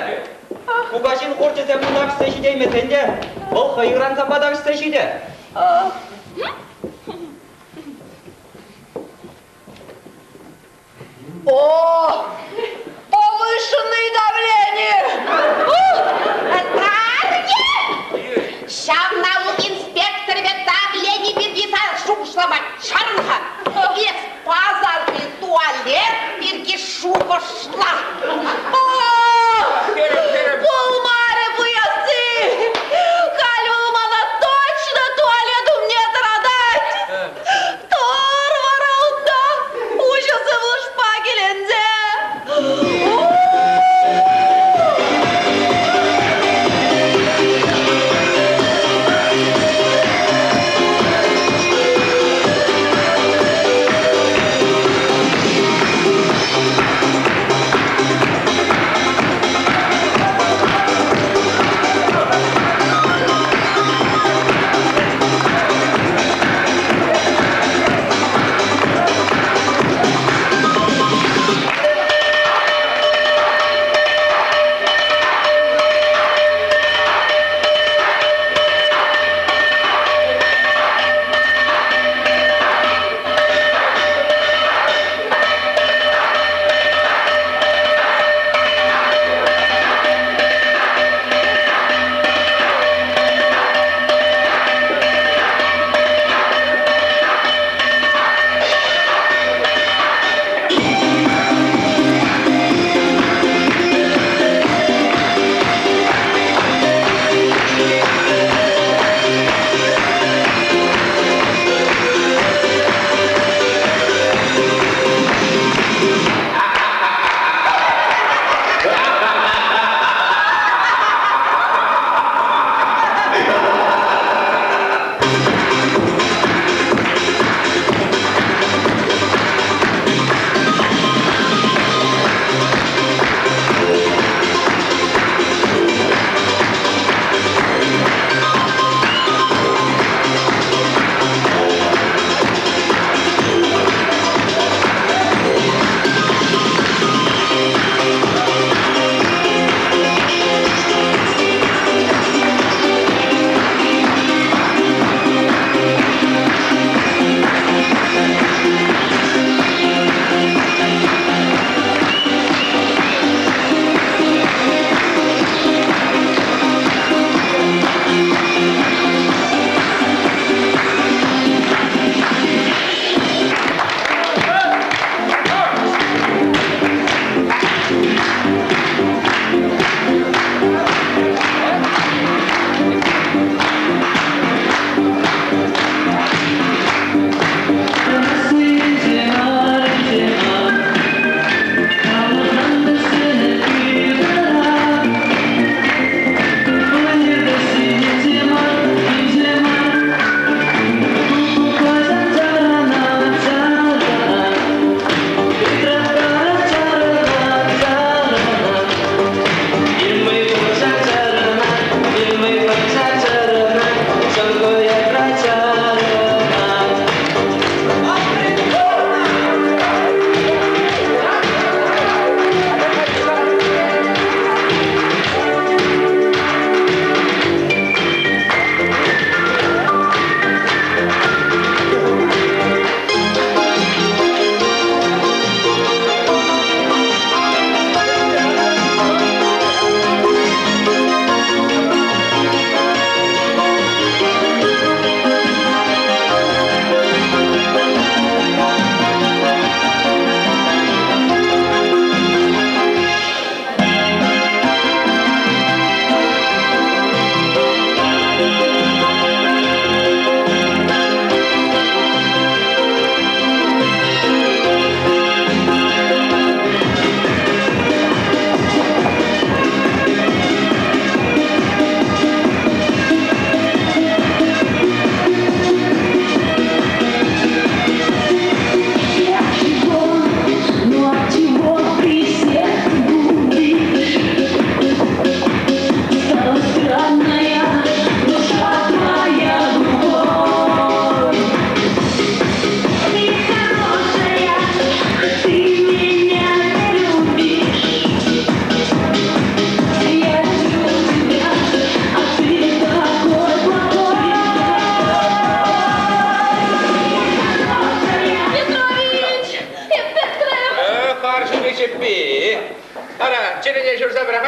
Кукаҫин хурчӗсем куна вӗҫсе ҫитеймесен те, вӑл хӑй ыран санпа та вӗҫсе ҫитӗ. О, повышенное давление! Тарье! Ҫав налук инспекторӗпе давлени пирки шухӑшлама чарӑн-ха. Эс пасарти туалет пирки шухӑшла. Пулмарӗ пуясси! Халь вӑл мана точно туалет умне тӑратать! Тӑр вара унта, уҫӑ сывлӑшпа киленсе.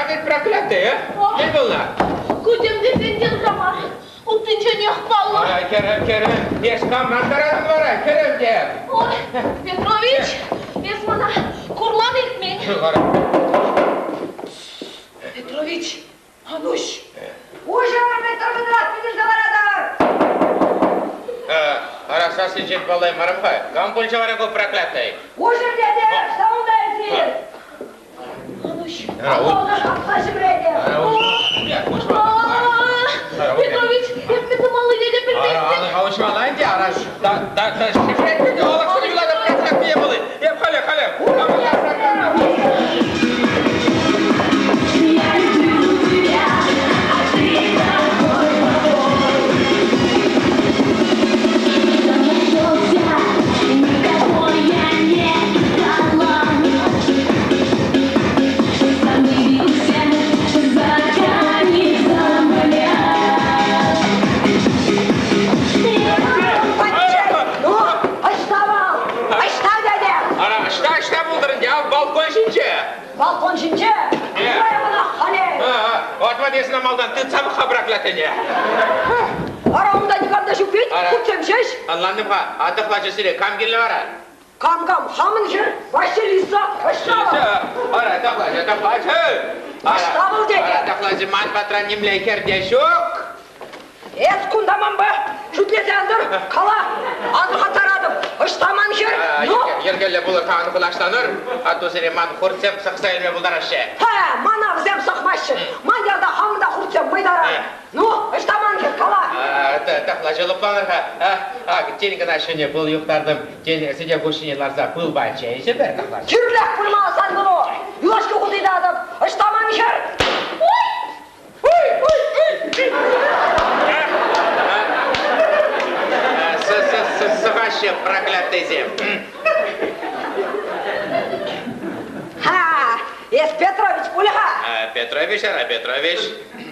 Таратать проклятый, а? Мӗн пулнӑ? Ку тем тесен те ырра мар. Уттинченех паллӑ. Ара, хӗрӗм, хӗрӗм, эс камран таратӑн вара, хӗрӗм те? Ой, Петрович, эс мана курман илтмен. Вара. Петрович, Ануҫ. Уҫӑр, Петр Петрович, питӗрсе ларатӑр! Ара, сассинчен паллаймарӑм-ха. Кам пулчӗ вара ку проклятый? Уҫӑр тете, ҫавӑнта эсир! Ануҫ. Аллӑна касса ҫӗмретӗр! Петрович, эп мӗн тумаллине те пӗлместӗп. Уҫмалла ӗнтӗ, ара, та шифрет те алӑксене юлатӑп, проклятые пулы. Эп халӗ, халӗ. Ӑҫта вӑл? Ӑҫта тете? Ара, ӑҫта, ӑҫта пултӑр ӗнтӗ, ав балкон ҫинче. Балкон ҫинче? Ӑна хале. Отвод эсӗ малтан тытса пӑх-ха проклятыне. Ара, унта никам та ҫук вӗт, хутсем ҫеҫ. Ӑнлантӑм-ха, атӑхлачӗ сире кам кирлӗ вара? Кам-кам, хамӑн хӗр, Василиса, ӑҫта вӑл? Ара, тӑхлачӗ, тӑхлачӗ. Ӑҫта вӑл тетӗп? Ара, тӑхлачӗ, ман патра нимле хӗр те ҫук. Эс кунта манпа шӳтлесе ан тӑр, кала, асӑрхаттаратӑп, ӑҫта ман хӗр? Ну? Йӗркеллӗ пулӑр-ха, ан хӑлаҫланӑр, атту сире ман хуртсем сӑхса илме пултараҫҫӗ. Ха, мана вӗсем сӑхмаҫҫӗ, ман ялта хамӑн та хуртсем мӑйтаран. Ну, ӑҫта ман хӗр, кала. Тӑхлачӗ лӑпланӑр-ха. Ак, тин кӑна ҫӗнӗ пыл юхтартӑм, тен, сӗтел хушшине ларса пылпа чей ӗҫӗпӗр, тӑхлачӗ. Кирлех пулма сан куну, юлашки хут ыйтатӑп, ӑҫта ман хӗр? Ой! Сӑхаҫҫӗ проклятыйсем. Ха, эс Петрович пуль-ха? Петрович, ара, Петрович.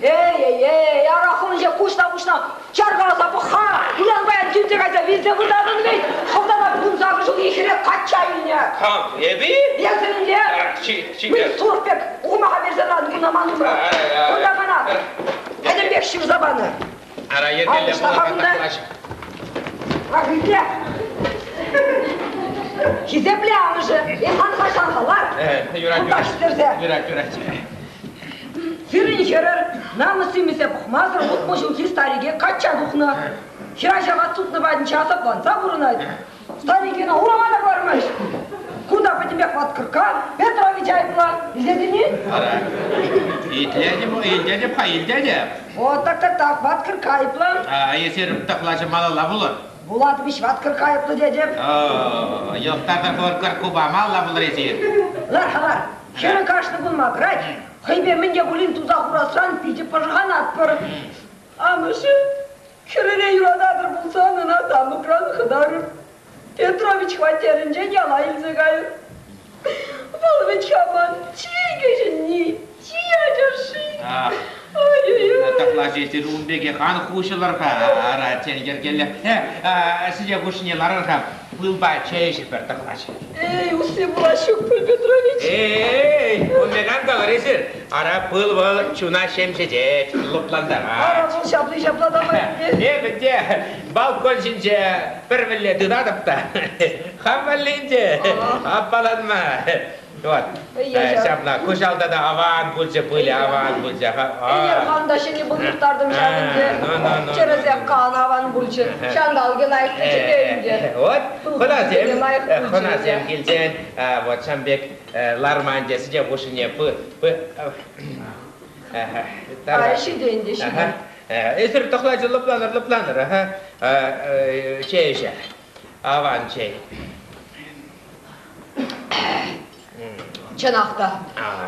Эй-эй-эй, ара хунче куҫна-пуҫна чаркаласа пӑх-ха! Ыран паян килсе кайса вилсе выртатӑн вӗт! Хӑвтана 18 ҫулхи хӗре качча илнӗ! Кам, эпӗ-и? Эсӗ ӗнтӗ! Мӗн сурӑх пек ухмаха персе тӑран кунта ман умра? Кунта мана пӗтӗмпех ҫырса панӑ. Ара, йӗркеллӗ пулӑр-ха, Ах, итле! Хисеплӗ амӑшӗ, эс ан хаҫан-ха, лар! Юрать, Кунта ҫитерсе. Юрать, юрать. Сирӗн хӗрӗр намӑс-симӗсе пӑхмасӑр 60 ҫулхи старике качча тухнӑ. Хӗрача ват сутнӑ патӗнче асапланса пурӑнать. Старик ӑна урама та кӑлармасть. Кунта пӗтӗмпех ваткӑркка, Петрович айӑплӑ. Илтетӗн-и? Ара, итлетӗп, илтетӗп-ха, илтетӗп. Вот так, так, так, ваткӑркка айӑплӑ. А, эсир тӑхлачӑ малалла вулӑр. Вулатӑп-иҫ, ваткӑркка айӑплӑ тетӗп. Йӑлтах кӑрккупа малалла вулӑр эсир. Лар-ха, лар. Хӗрӗ кашни кун макрать, хӑйпе мӗн те пулин туса хурасран питӗ пӑшӑрханатпӑр. Амӑшӗ хӗрӗре юрататӑр пулсан ӑна тамӑкран хӑтарӑр. Петрович хваттерӗнчен яла илсе кайӑр. Вӑл вӗт-ха ман чи кӗҫӗнни, чи ачашши. Ой-ой-ой. Тӑхлачӑ эсир ун пекех ан хуҫӑлӑр-ха, ара, тен, йӗркеллӗ. Сӗтел хушшине ларӑр-ха, пылпа чей ӗҫӗпӗр, тӑхлачӑ. Эй, усси пулас ҫук пуль, Петрович. Эй, ун пек ан калӑр эсир. Ара, пыл вӑл чуна ҫемҫетет, лӑплантарать. Ара, вӑл ҫапли ҫапла та мар. Эпӗ те балкон ҫинче пӗр вӗлле тытатӑп та хам валли ӗнтӗ аппаланма. Вот. Ҫапла, куҫалта та аван пулчӗ, пылӗ аван пулчӗ. Ӗнер хан та ҫӗнӗ пыл юхтартӑм ҫав ӗнтӗ. Чӗрӗсех кан аван пулчӗ. Ҫанталӑкӗ лайӑх тӑчӗ те ӗнтӗ. Вот, хӑнасем, хӑнасем килсен, вот ҫам пек ларма ӗнтӗ сӗтел хушшине Ай, ҫитӗ ӗнтӗ, ҫитӗ. Эсир тӑхлачӑ лӑпланӑр, лӑпланӑр, чей ӗҫер. Аван чей. Чӑнах та,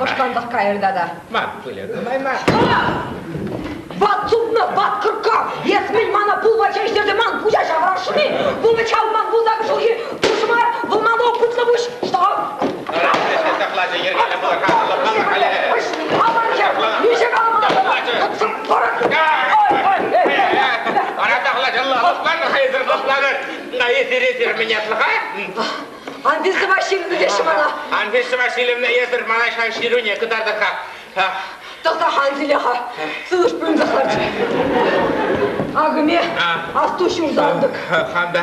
ӑшкантах кайрӗ тата. Ма, пылӗ нумай мар. Ват супнӑ, ват кӑркка! Эс мӗн мана пылпа чей ӗҫтерсе ман пуҫа ҫавӑрасшӑн-и? Вӑл вӗт ҫав ман пулса ҫулхи пуҫ мар, вӑл ман опытлӑ пуҫ. Что? Тӑхлачӑ йӗркеллӗ пулӑр-ха, лӑпланӑр халӗ. Миҫе каламалла Ара тӑхлачӑ, лӑпланӑр-ха эсир, лӑпланӑр. Эсир, эсир мӗн ятлӑ-ха? Анфиса Васильевна теҫҫӗ мана. Анфиса Васильевна, эсир мана ҫав ҫыруне кӑтартӑр-ха. Тӑхта хансиле-ха, сывлӑш пӳлӗнсех ларчӗ. Акӑ ме, асту ҫурсантӑк. Хам та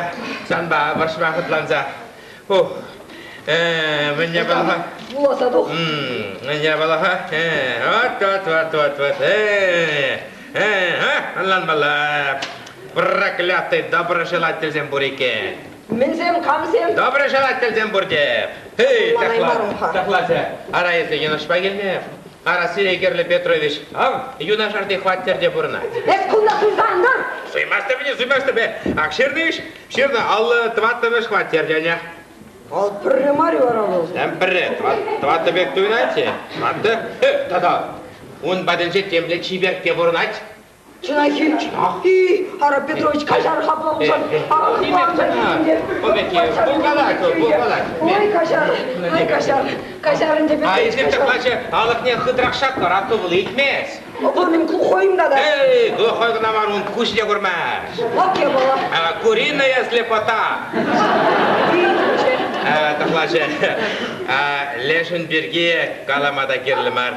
санпа вӑрҫма хӑтланса. Ух, мӗн япала-ха? Вуласа тух. Мӗн япала-ха? Вот, вот, вот, вот, вот. Ӑнланмалла. Проклятый доброжелательсем пур иккен. Мӗнсем, камсем? Доброжелательсем пур те. Эй, тӑхлачӗ. Ара, эсӗ йӑнӑшпа килнӗ. Ара, сире кирлӗ Петрович, ав, юнашарти хваттерте пурӑнать. Эс кунта суйса ан тӑр! Суймастӑп ӗнтӗ, суймастӑп. Ак ҫырнӑ-иҫ, ҫырнӑ 54-мӗш хваттер тенӗ. Вӑл пӗрре мар-и вара вӑл? Пӗрре, тӑваттӑ пек туйӑнать-и? Тӑваттӑ? Тата ун патӗнче темле чиперкке пурӑнать. Чӑнах-и? И, ара, Петрович, каҫар-ха пулсан. Пулкалать, пулкалать. Ой, каҫар, ой, каҫар, каҫар ӗнтӗ, Петрович. А если тӑклачӗ алӑкне хытрах шаккӑр, а то вӑл илтмест. Вӑл мӗн глухой-им тата? Эй, глухой кӑна мар, ун куҫне курмасть. Вот я была. Куриная слепота. Тӑхлачӗ, лешӗн пирки калама та кирлӗ мар.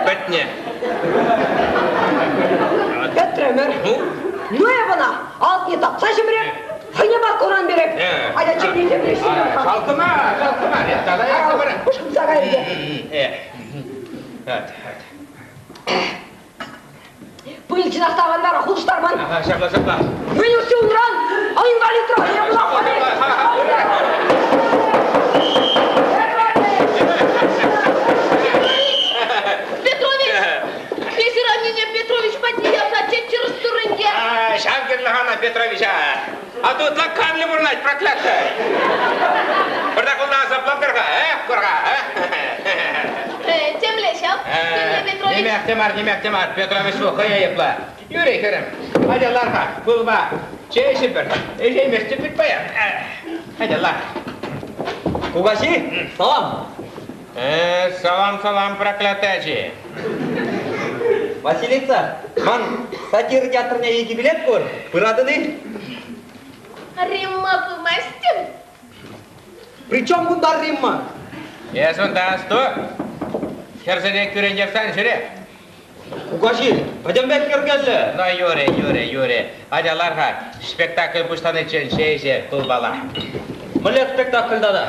Пӗтнӗ. Пӗтрӗмӗр. Ну эп ӑна алтне тапса ҫӗмӗреп, хӑйне балконран переп. Атя чӗнни темле ҫӳрем-ха. Жалко мар, жалко мар. Тата ярса пара. Пушкӑнса кайрӗ те. Пыл чӑнах та авантара хутӑштарман. Ага, ҫапла, ҫапла. Мӗн усси унран? А инвалидра хӑйне пула Петрович! Эсир аннене Петрович патне ярса тетчӗрӗс ӗнтӗ. Ҫав кирлӗ-ха ӑна Петровича. А тут канлӗ пурӑнать, проклятый. Пӑртак унта асаплантӑр-ха, э, кур-ха, э? Темле ҫав, темле Петрович. Нимех те мар, нимех те мар, Петрович вӑл хӑй айӑплӑ. Юрий, хӗрӗм, атя лар-ха, пылпа чей ӗҫӗпӗр. Ӗҫейместӗп вӗт паян. Атя лар. Кукаҫи, салам. Салам, салам, проклятый ачи. Василиса, ман сатир театрне икӗ билет пур. Пыратӑн-и? Римма пымастӑн? Причем кунта Римма? Эс унта асту. Хӗрсене кӳрентерсен ҫӳре. Кукаҫи, пӗтӗмпех йӗркеллӗ. Ну, юрӗ, юрӗ, юрӗ. Атя лар-ха, спектакль пуҫланиччен чей ӗҫе пылпала. Мӗнле спектакль тата?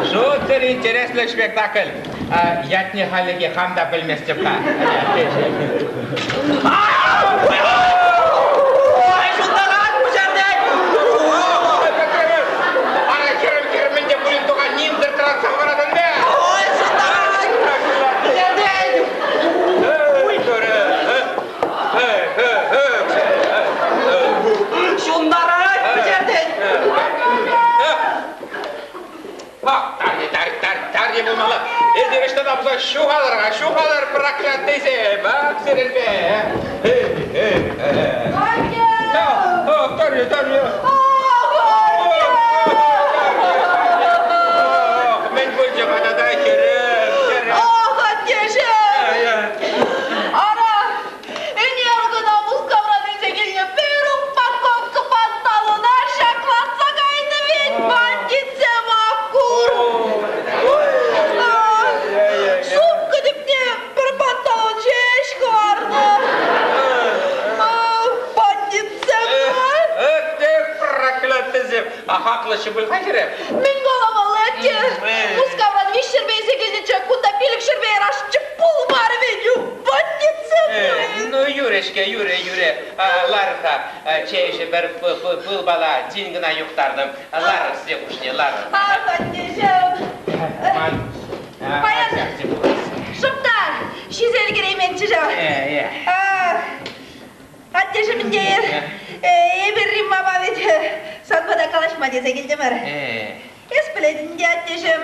Шутсӑр интереслӗ спектакль. Ятне хальлӗхе хам та пӗлместӗп-ха. Ой, ҫунтарать пуҫарнять! Ара, хӗрӗм, хӗрӗм, мӗн те пулин туха нимсӗр тӑратса хӑваратӑн бе! Ой, ҫунтарать! Пӗҫертет! Ҫунтарать, пӗҫертет! Тарне, тар, тар, тарне пулмалла. Эсир ӑҫта тапса ҫухалӑр-ха, ҫухалӑр, проклятыйсем, ах, сирӗнпе. Эй, эй, эй. Тарне, тарне. Мӗн пулчӗ-ха тата, хӗрӗм, хӗрӗм? Ах, аттеҫӗм! Ара, ӗнер кӑна Мускавран илсе килнӗ пӗр упаковка панталона ҫаклатса кайнӑ вӗт бандитсем ак кур. Сумка тӗпне пӗр панталон ҫеҫ хӑварнӑ. Бандитсем! Эх, проклятыйсем! А хаклӑ пуль-ха хӗрӗм? Мӗн каламалла, атте? Мускавран виҫҫӗрпе илсе килнӗччӗ, кунта пилӗкҫӗрпе ярасчӗ пулмарӗ вӗт, бандитсем! Ну, юрӗ-ҫке, юрӗ, юрӗ. Лар-ха, чей ӗҫӗ пӗр пылпала тин кӑна юхтартӑм. Лар, сӗтел хушшине, лар. Ах, аттеҫӗм! Ман Паян шӑп та ҫисе ӗлкӗрейменччӗ ҫав. Аттешӗм тейӗр, эпир Риммапа вӗт санпа та калаҫма тесе килтӗмӗр. Эс пӗлетӗн те, аттеҫӗм,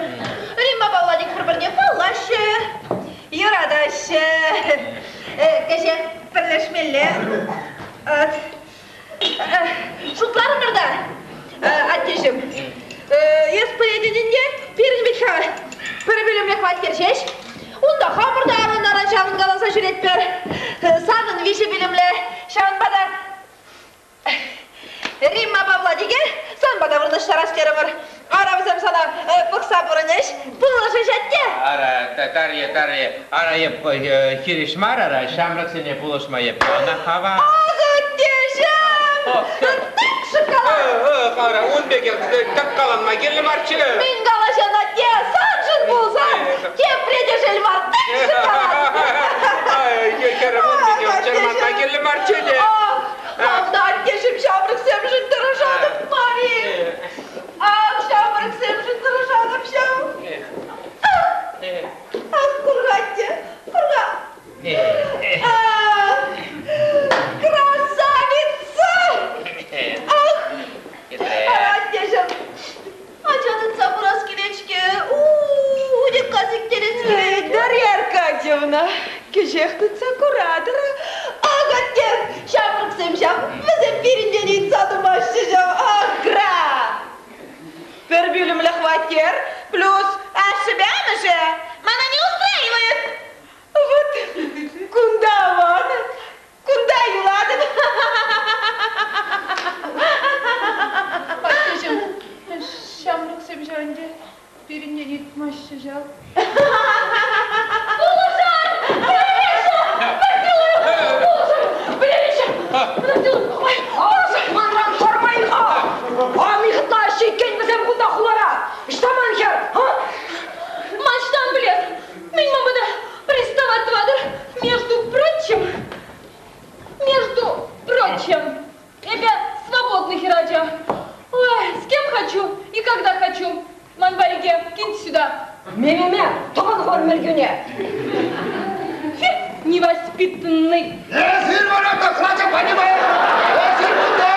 Риммапа Владик пӗр-пӗрне паллаҫҫӗ, юратаҫҫӗ. Кӗҫех пӗрлешмелле. Шутларӑмӑр та, аттеҫӗм, эс пӗлетӗн ӗнтӗ, пирӗн вӗт-ха пӗр пӳлӗмлӗ хваттер ҫеҫ. Унта хамӑр та аран-аран ҫавӑнкаласа ҫӳретпӗр. Санӑн виҫӗ пӳлӗмлӗ, ҫавӑнпа та Риммапа Владике сан пата вырнаҫтарас терӗмӗр. Ара вӗсем сана пӑхса пурӑнӗҫ. Тарье, Тарье, ара эп хирӗҫ мар, ара ҫамрӑксене пулӑшма эп ӑна хава. Ах, аттеҫӗм! Тык шӑккалан! Ара, ун пекех тӑккаланма кирлӗ марччӗ. Мӗн калаҫан, атте, саншӑн пулсан, тепре те шел мар, тык шӑккалан! Хӗрӗм, ун пекех чӑрманма кирлӗ марччӗ те. Ах, хам та аттеҫӗм ҫамрӑксемшӗн тӑрӑшатӑп мар-и? Ах, ҫамрӑксемшӗн тӑрӑшатӑп ҫав. Ах, курга атте, курга. Ах, красавица! Ах, аттеҫӗм, ача тытса курас килет-ҫке. У-у-у, утьӑкка сиктерес килет. Дарья Аркадьевна, кӗҫех тытса куратӑр. Ах, атте, ҫамрӑксем ҫав, вӗсем пирӗнтен ыйтса тӑмаҫҫӗ ҫав. Ах, Кра! Пӗр пӳлӗмлӗ хваттер плюс ашшӗпе амӑшӗ мана не устраивает. Вот кунта аван, кунта юлатӑп. Аттеҫӗм, ҫамрӑксем ҫав ӗнтӗ пирӗнтен ыйтмаҫҫӗ ҫав. Пулӑшӑр! Пулӑшӑр! Пӗлереҫҫӗ! Манран хӑрмай-ха! Ан ыйхӑтлаҫҫӗ иккен вӗсем кунта хулара! Ӑҫта ман хӗр, а? Ман ӑҫтан пӗлес? Мӗн ман пата приставать тӑватӑр? Между прочим, между прочим, эпӗ свободный хӗрача. Ой, с кем хочу и когда хочу. Ман варике кинь сюда. Ме-ме-ме, тӑхӑн хор мӗлкӳне! Фи, невоспитанный. Эсир вара тӑхлачӑ понимаешь? Эсир кунта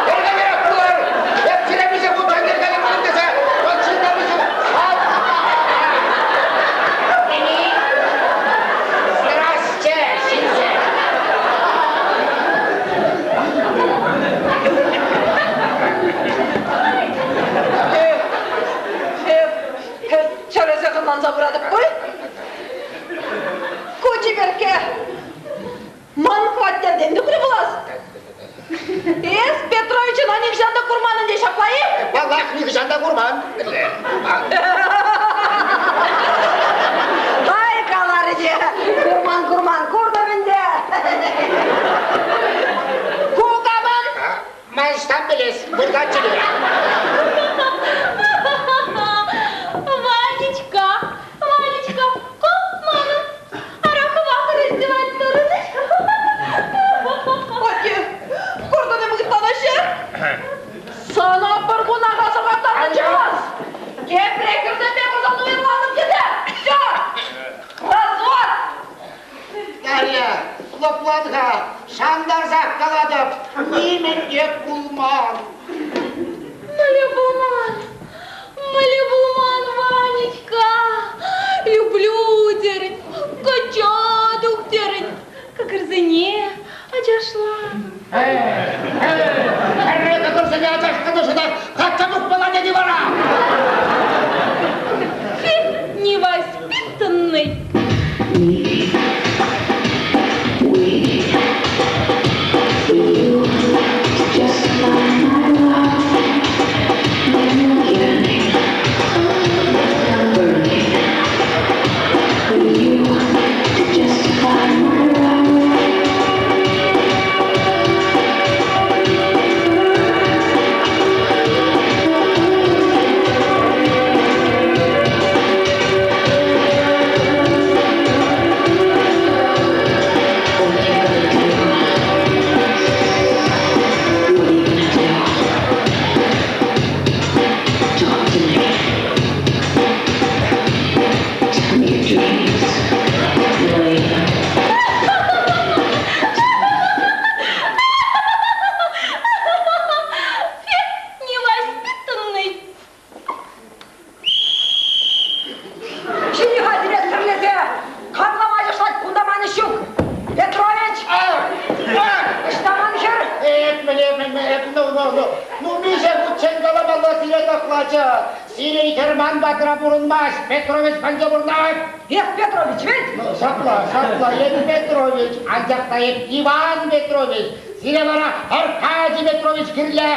йӗркелерех пулӑр. Эп сире миҫе хутчен йӗркелемелле тесе вӑл ҫынна миҫе Здрасте, ҫынсем! Чӗресе хӑтланса пыратӑп пуль. Ку чиперкке ман хваттертен тухрӗ пулас. Эс Петрович ӑна нихҫан та курман ӗнтӗ ҫапла-и? Паллах, нихӑҫан та курман. Ай, каларӗ те. Курман, курман, куртӑм ӗнтӗ. Ку камӑн? Ман ӑҫтан пӗлес, выртатчӗ те. Ванечка, Ванечка, ку манӑн. Ара хӑвах раздевать тӑрӑн. Атте, куртӑн-им ытланаҫҫӗ? Сана пӗр куна асӑрхаттарнӑччӗ пулас. Тепре кӗрсемпе курсан уйрӑлатӑп тесе. Все! Развод! Дарья, лӑплан-ха, шантарсах калатӑп, нимӗн те пулман. Мӗнле пулман? Мӗнле пулман, Ванечка? Люблю терӗн, кача тух терӗн, кӑкӑрсене ачашлатӑн. Пӗрре кӑкӑрсене ачашланӑшӑнах качча тухмалла тени вара. Фи, невоспитанный. Фи, невоспитанный. Ҫине-ха сире сӗрлесе! Карлама ачашлать кунта ман ӗҫ ҫук! Петрович! Ӑҫта ман хӗр? Эп мӗне, эп, ну, ну, ну, ну, миҫе хутчен каламалла сире тӑхлачӑ. Сирӗн хӗр ман патра пурӑнмасть, Петрович патне пурӑнать. Эх, Петрович, вӗт! Ну, ҫапла, ҫапла, эп Петрович, анчах та эп Иван Петрович. Сире вара Аркадий Петрович кирлӗ.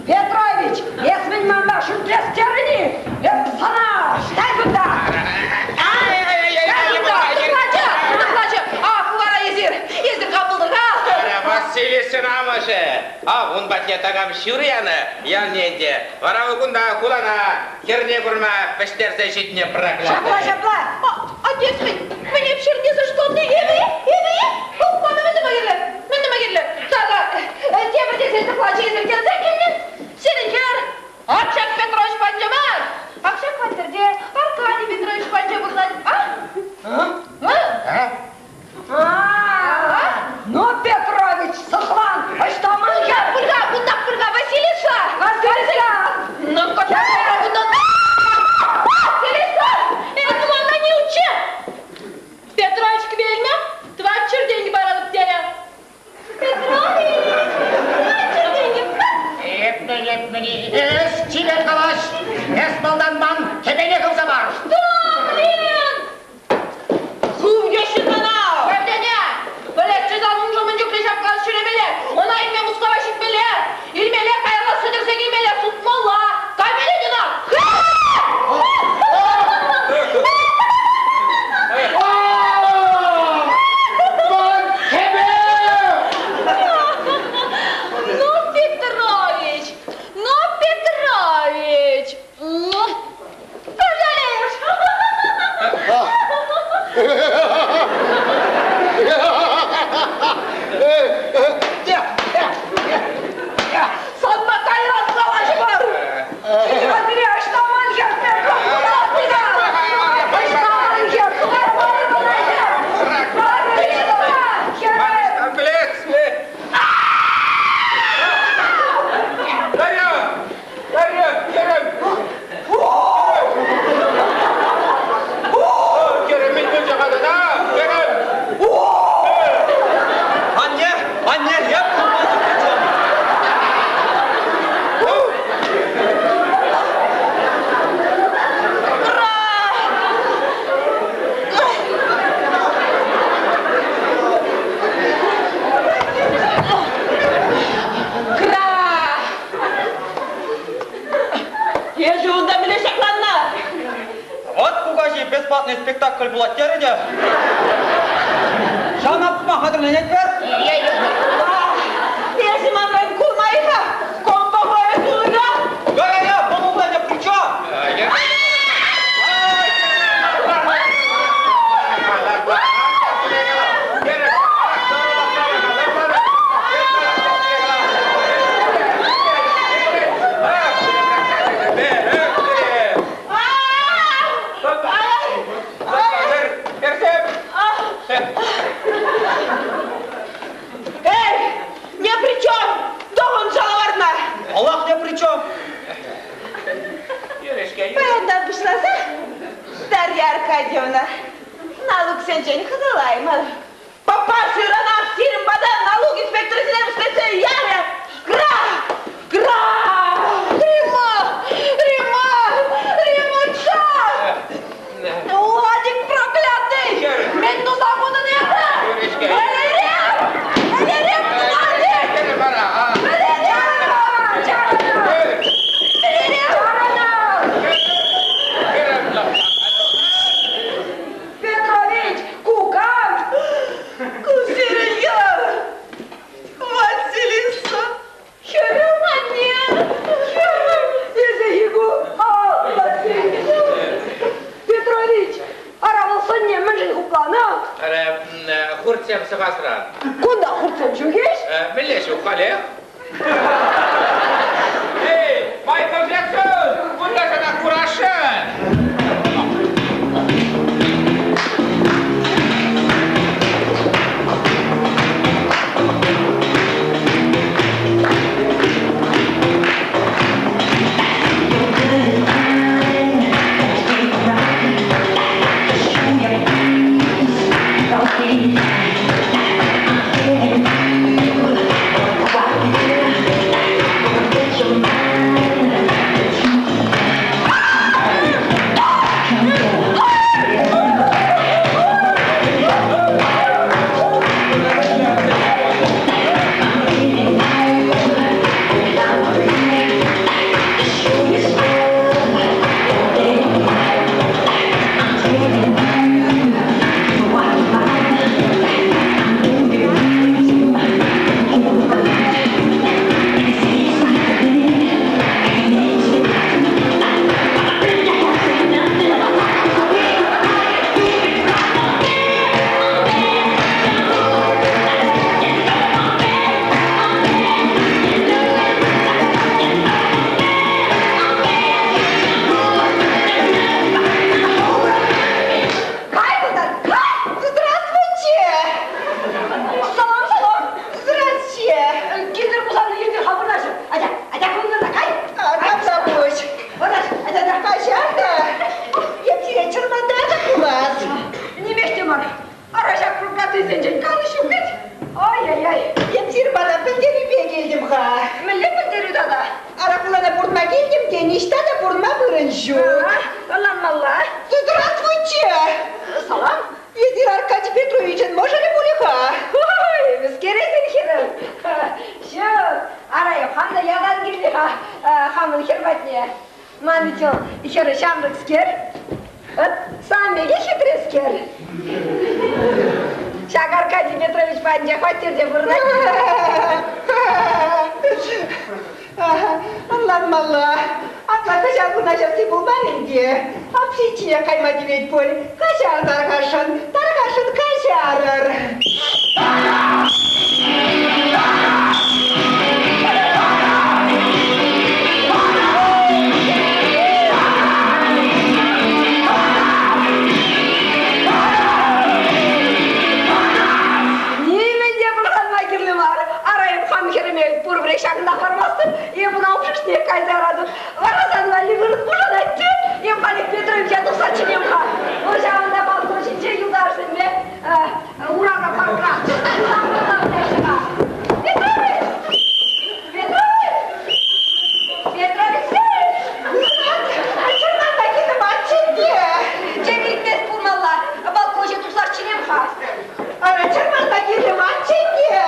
Петрович, эс мӗн манпа шӳтлес терӗн-и? Эп сана ӑҫта кунта? Тӑхлачӑ, тӑхлачӑ, ах, вара эсир, эсир кам пултӑр-ха? Василисӑн амӑшӗ. Ав, ун патне такам ҫыр янӑ, ялне ӗнтӗ. Вара вӑл кунта хулана хӗрне курма вӗҫтерсе ҫитнӗ проклятый. Ҫапла, ҫапла. Отец, мӗн, мӗн эп ҫӗртесӗр что-то эпӗ, эпӗ, мана мӗн тума кирлӗ? Мӗн тума кирлӗ? Тата тепӗр тесен тӑхлачӑ эсир килсе килнӗ. Сирӗн хӗр Арчак Петрович патӗнче мар. Акҫак хваттерте Аркадий Петрович патӗнче пурӑнать. А? А? А? Ну, Петрович, сыхлан! Ӑҫта ман хӗр? Пырга, кунтах пырга, Василиса! Василиса! Ну, кунтан... Василиса! Это мана не учи! Петрович кӗвелме тӑватҫӗр тенкӗ паратӑп терӗ. Петрович, тӑватҫӗр тенкӗ! Эпмӗн, эпмӗн, эс чипер калаҫ! Эс малтан ман кӗпене хывса пар! Что, блин? Хывнӑ мана! Пӗлтене! Пӗлетчӗ сан уншӑн мӗн чухлӗ ҫапкалас ҫӳремелле! Ӑна илме Мускава ҫитмелле! Илмелле, каялла сӗтӗрсе килмелле, сутмалла! Кам илет ӑна? Ман кӗпе! Ну, Петрович! Ну, Петрович! Пожалеешь! Санпа кайран калаҫӑпӑр! Ҫитӗ ӑҫта ман хӗр? Ӑҫта ман хӗр? Дарья! Дарья! Керем! Керем, мӗн пулчӗ хатӑна? Керем! Анне, анне, эп курмасӑр тӑчӗ. Кра! Эсӗ унта мӗнле ҫакланнӑ? Вот кукаҫи бесплатный спектакль пулать терӗ те. Ҫавна пӑхма хатӗрленетпӗр. Эсӗ манран кулмай-ха, компахое тулӑка. Я-я-я, помогла я при чем? Эй, не при чем! Тӑхӑн шалаварна! Аллах не при чем. Паянтан пуҫласа, Дарья Аркадьевна, налуксенчен хӑтӑлаймӑр. Папаша ыранах сирӗн пата налук инспекторӗсене вӗҫлесе ярӗ. Кра! Кра! Римма! Римма! Риммочка! Владик проклятый! Мӗн туса хунӑн эсӗ? Валерий! Валерий, Владик! Валерий! Петрович, кукам! Ку сирӗн ял! Василиса! Хӗрӗм анне! Хӗрӗм! Эсӗ ку, Василиса! Петрович, ара вӑл сӑнне мӗншӗн хупланӑ? Хуртсем сӑхасран. Кунта хуртсем ҫук-иҫ? Мӗнле ҫук, халех? Эй, Майкл Джексон! Кунта сана курасшӑн! Ниҫта та пурӑнма вырӑн ҫук. Ӑнланмалла. Здравствуйте! Салам. Эсир Аркадий Петровичӑн мӑшӑрӗ пулӗ-ха? Ой, мӗскер эсир, хӗрӗм? Ҫук, ара, хам та ялан килнӗ-ха хамӑн хӗр патне. Ман ведь вӑл хӗрӗ ҫамрӑкскер. Сан пекех хитрескер. Ҫак Аркадий Петрович патӗнче хваттерте пурӑнать. Ӑнланмалла. Апла кӑҫал вырнаҫасси пулман ӗнтӗ. Общежитие кайма тивет пуль. Каҫар тархасшӑн, тархасшӑн каҫарӑр. Нимӗн те пӑлханма кирлӗ мар. Ара, эп хам хӗрӗме пурпӗрех ҫакӑнта хӑвармастӑп. Эп ӑна общежитие кайса яратӑп. Вара сан валли вырӑн пушанать те. Эп халех Петровича тухса чӗнем-ха. Вӑл ҫавӑнта балкон ҫинче юлташсемпе урамра паркра самӑртса Петрович! Петрович! Петрович! Чӑрманма кирлӗ марччӗ те. Тем илтмест пулмалла. Балкон ҫине тухса чӗнем-ха. Ара, чӑрманма кирлӗ марччӗ те.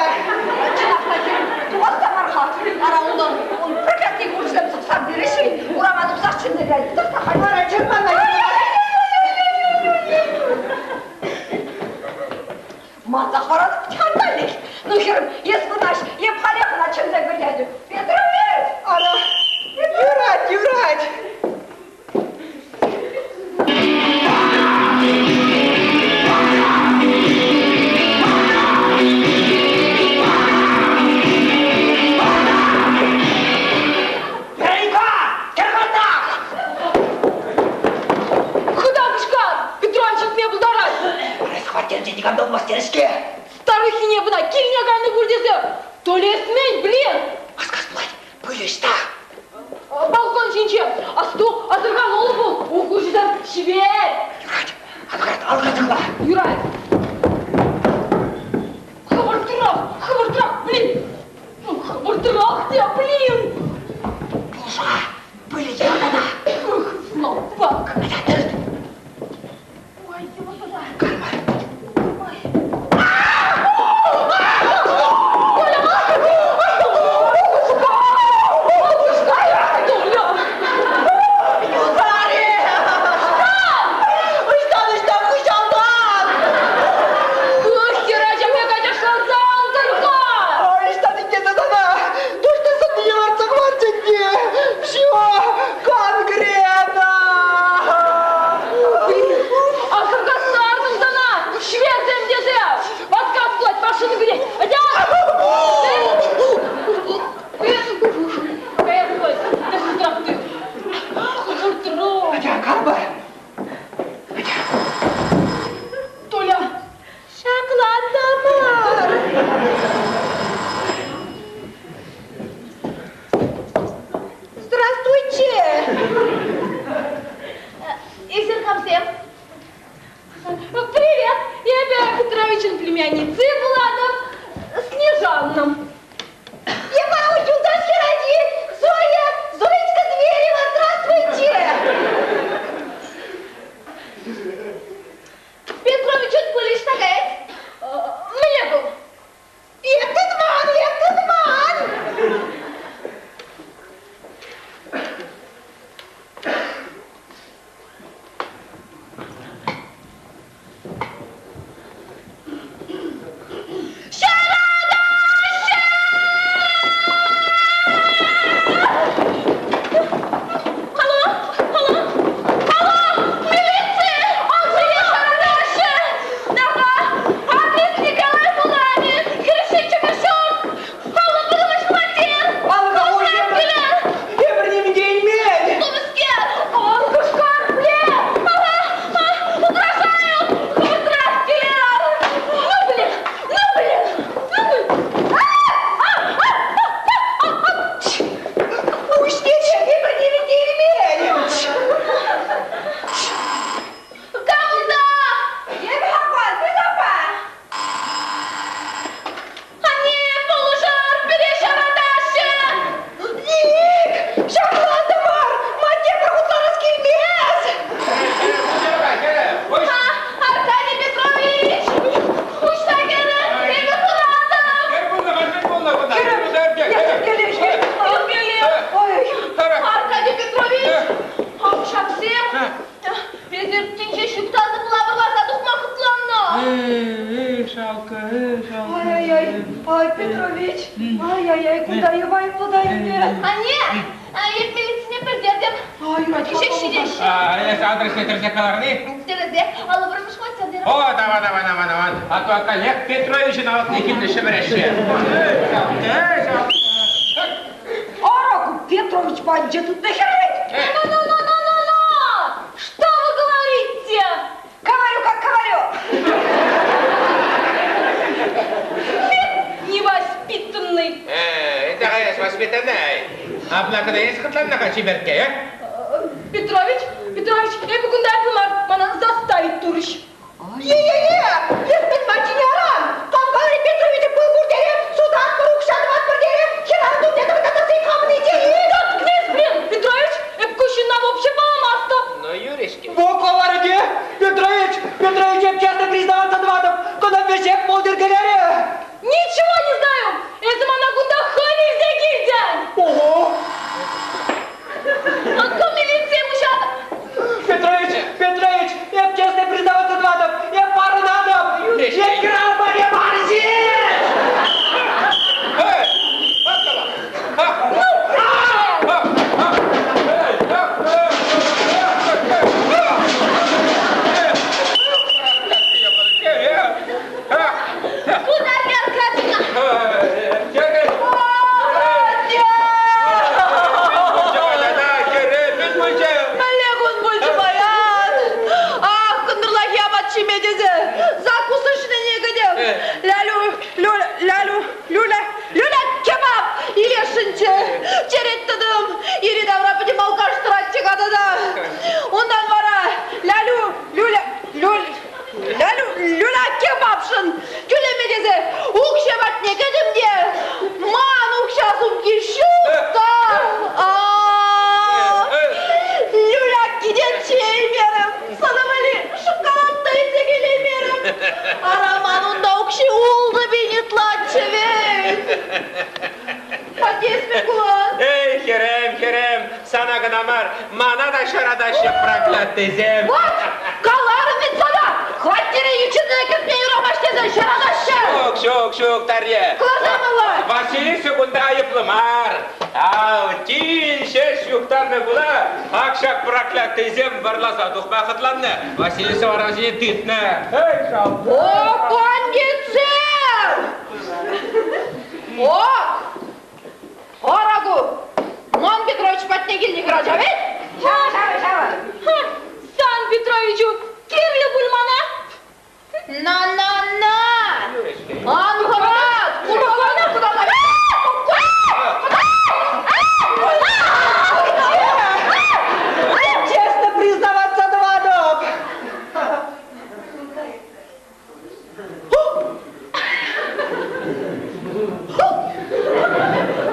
Чӑнах та хӗрӗм, тухас та мар-ха. Ара, унӑн ун проклятый курсем сӑхса переҫҫӗ Урама тухсах чӗнсе кайрӗ. Тӑхта-ха. Ара, чӑрманма кирлӗ Манса хӑратӑп ханталик. Ну, хӗрӗм, эс вырнаҫ, эп халех ӑна чӗнсе кӗртетӗп. Петрович! Ара, юрать, юрать. Вероника! Кӗр-кӑрта! Хытах кӑшкар! Петрон ҫитме пултарать! Эс хваттерте никам та пулмасть терӗ-ҫке. Старухине пына килне кайнӑ пуль тесе толесмен, блин! Кас-кас пулать. Пыль ӑҫта? Балкон ҫинче. Асту, асӑрхануллӑ пул. Ухуҫусем ҫивет. Юрать. Алӑкрат, алӑкрат тӑхла. Юрать. Хӑвӑртрах, хӑвӑртрах, блин. Хӑвӑртрах те, блин. Пулӑш-ха. Пылӗ йӑлтана. Ух, слабак. Атя, тӗрт. Ой, йӑлтана. Кармар. Ой. Юсарӗ! Ӑҫтан, ӑҫтан, хыҫалтан! Ых, хӗрача пек ачашланса ан тӑр-ха! Ӑҫтан итлесе сана? Туҫта сӑннине лартса хӑварчӗ ӗнтӗ. Всё, конкретно! Асӑрхаттартӑм сана, шверсем тесе! Васкас пулать, машина кӗрет. Атя! Каяс пулать, хӑвӑртрах ты. Хӑвӑртрах. Атя, калӑпа. Толя, Ҫаклантӑмӑр! Здравствуйте! Эсир камсем? Привет! Эпӗ Петровичӑн племянници пулатӑп. Ай, Петрович, ай-яй-яй, кунта айӑплӑ та ӗнтӗ. Анне, эп милицине пӗлтертӗм. Ай, юрать. Кӗҫех ҫитеҫҫӗ. Эс адресне тӗрӗсех каларни? Тӗрӗсех, 51-мӗш хваттер терӗм. О, давай, давай, давай, давай. А то Олег Петровичӑн алӑкне килнӗ ҫӗмӗреҫҫӗ. Ара, ку Петрович патӗнче тытнӑ хӗр вӗт. Ну-ну-ну-ну-ну-ну! Что вы говорите? Говорю, как говорю. Невоспитанный. Это эс воспитанный. Однако да эс хӑтланнӑ-ха чиперкке, э? Петрович, Петрович, эпӗ кунта айӑплӑ мар, мана заставить турӗҫ. Е-е-е! Эс мӗн ман ҫине аран? Кам каларӗ Петровича пыл пур терӗ, сутатпӑр, укҫа тӑватпӑр терӗ, хӗрарӑм тумне тӑхӑнтарса хамӑн идеи. Заткнись, блин! Петрович, эп ку ҫынна вообще палламастӑп. Ну, юрӗ-ҫке. Во каларӗ Петрович, Петрович, эп честно признаваться тӑватӑп, кӑна веҫех вӑл йӗркелерӗ. Ничего не знаю! Эсӗ мана кунта хӑв илсе килтӗн! Ого! Ку милицие пуҫатӑп! Петрович, Петрович, эп честно признаваться тӑватӑп, эп парӑнатӑп! Эп хӗрарӑм мар, эп арҫын! Эй! Ку Дарья Аркадьевна! Мӗнле кун пулчӗ паян? Ах, кӑнтӑрлахи апат ҫиме тесе закусочныйне кӗтӗм. Лялю, Люля, Лялю, Люля, Люля кебаб илесшӗнччӗ. Черет тӑтӑм. Йӗри-тавра пӗтӗм алкаш тӑратчӗ катата. Унтан вара Лялю, Люля, Люль, Лялю, Люля кебабшӑн тӳлеме тесе укҫа патне кӗтӗм те ман укҫа сумки ҫук та. Люля килеймерӗм. Сана валли шоколад та илсе килеймерӗм. Ара, ман унта укҫи 6000 ытлаччӗ вӗт. Атте, кулан. Эй, хӗрӗм, хӗрӗм, сана кӑна мар, мана та ҫаратаҫҫӗ проклятыйсем. Вот, каларӑм вӗт сана, хваттере ют кӗртме юрамасть тесе ҫаратаҫҫӗ. Ҫук, ҫук, ҫук, Тарье. Кӑларса ямалла. Василиса кунта айӑплӑ мар. Ав, тин ҫеҫ юхтарнӑ пула, ак ҫак проклятыйсем вӑрласа тухма хӑтланнӑ. Василиса вара вӗсене тытнӑ. Эй, шав. О, бандитсем! О! Ара ку! Ман Петрович патне килнӗ хӗрача вӗт? Ҫавӑ, ҫавӑ, ҫавӑ. Сан Петровичу кирлӗ пуль мана? На-на-на! Ан хӑрат! Куракана кӑтартать! Честно признаваться тӑватӑп.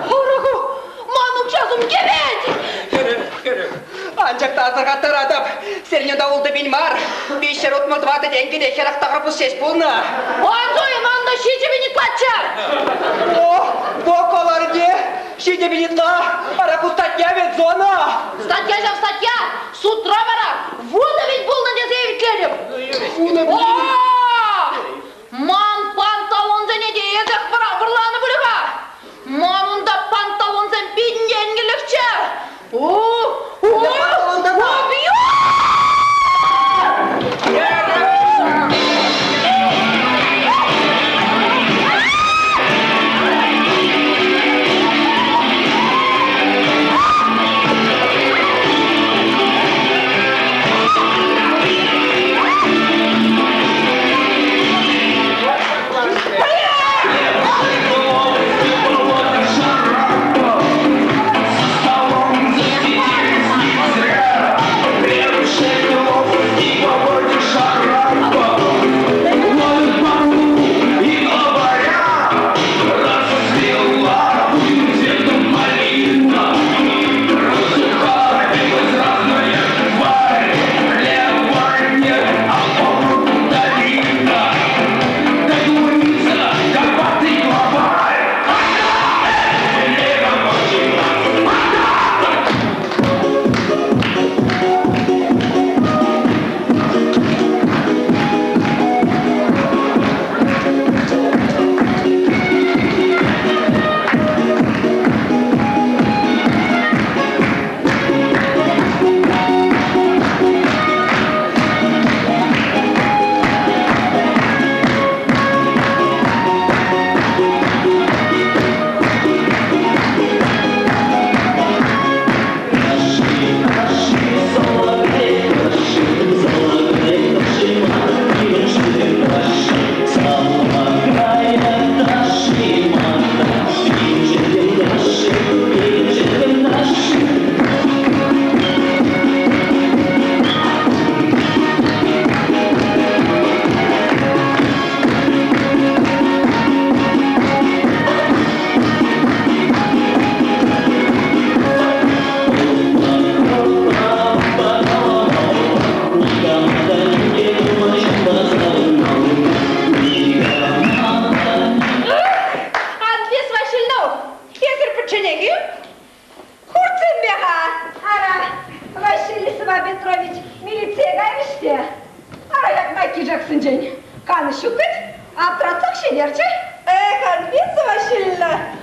Ара ку! Ман укҫа сумки вӗт! Хӗрӗм, хӗрӗм. Анчах та асӑрхаттаратӑп, сирӗн унта 6000 мар, 364 тенкӗ те 49 пус ҫеҫ пулнӑ. Ан суй, ман та 7000 ытлаччӗ! О, во каларӗ те, 7000 ытла, ара ку статья вӗт, зона! Статья ҫав статья! Судра вара 10,000 пулнӑ тесе евитлетӗп! 10,000! О! Ман панталонсене те эсех вӑрланӑ пулӗ-ха! Ман унта панталонсем питӗ тенкӗлӗхчӗ! О, о, убью!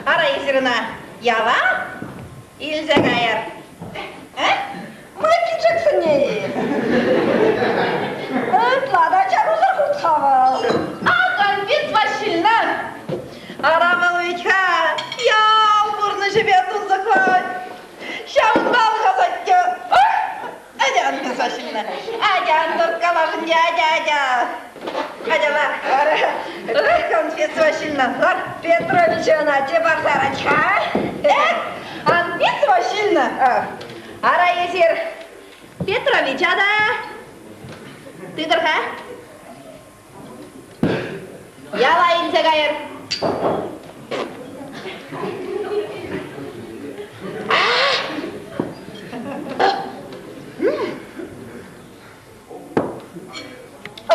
Ара эсир ӑна яла илсе кайӑр. Э? Майкл Джексонне-и? Ытла та чарусӑр хурт-ха вӑл. Ак Анфис Ваҫҫильна! Ара вӑл вӗт-ха ял пурнӑҫӗпе тунсӑхлать. Ҫавӑнпа асатте. Атя, Анфис Ваҫҫильна. Атя, ан турткалашӑн те, атя, атя. Атя, лар. Эх, Анфиса Васильевна, лар. Петрович ӑна те парсарать-ха. Эх, Анфиса Васильевна. Ара эсир Петровича та тытӑр-ха. Яла илсе кайӑр.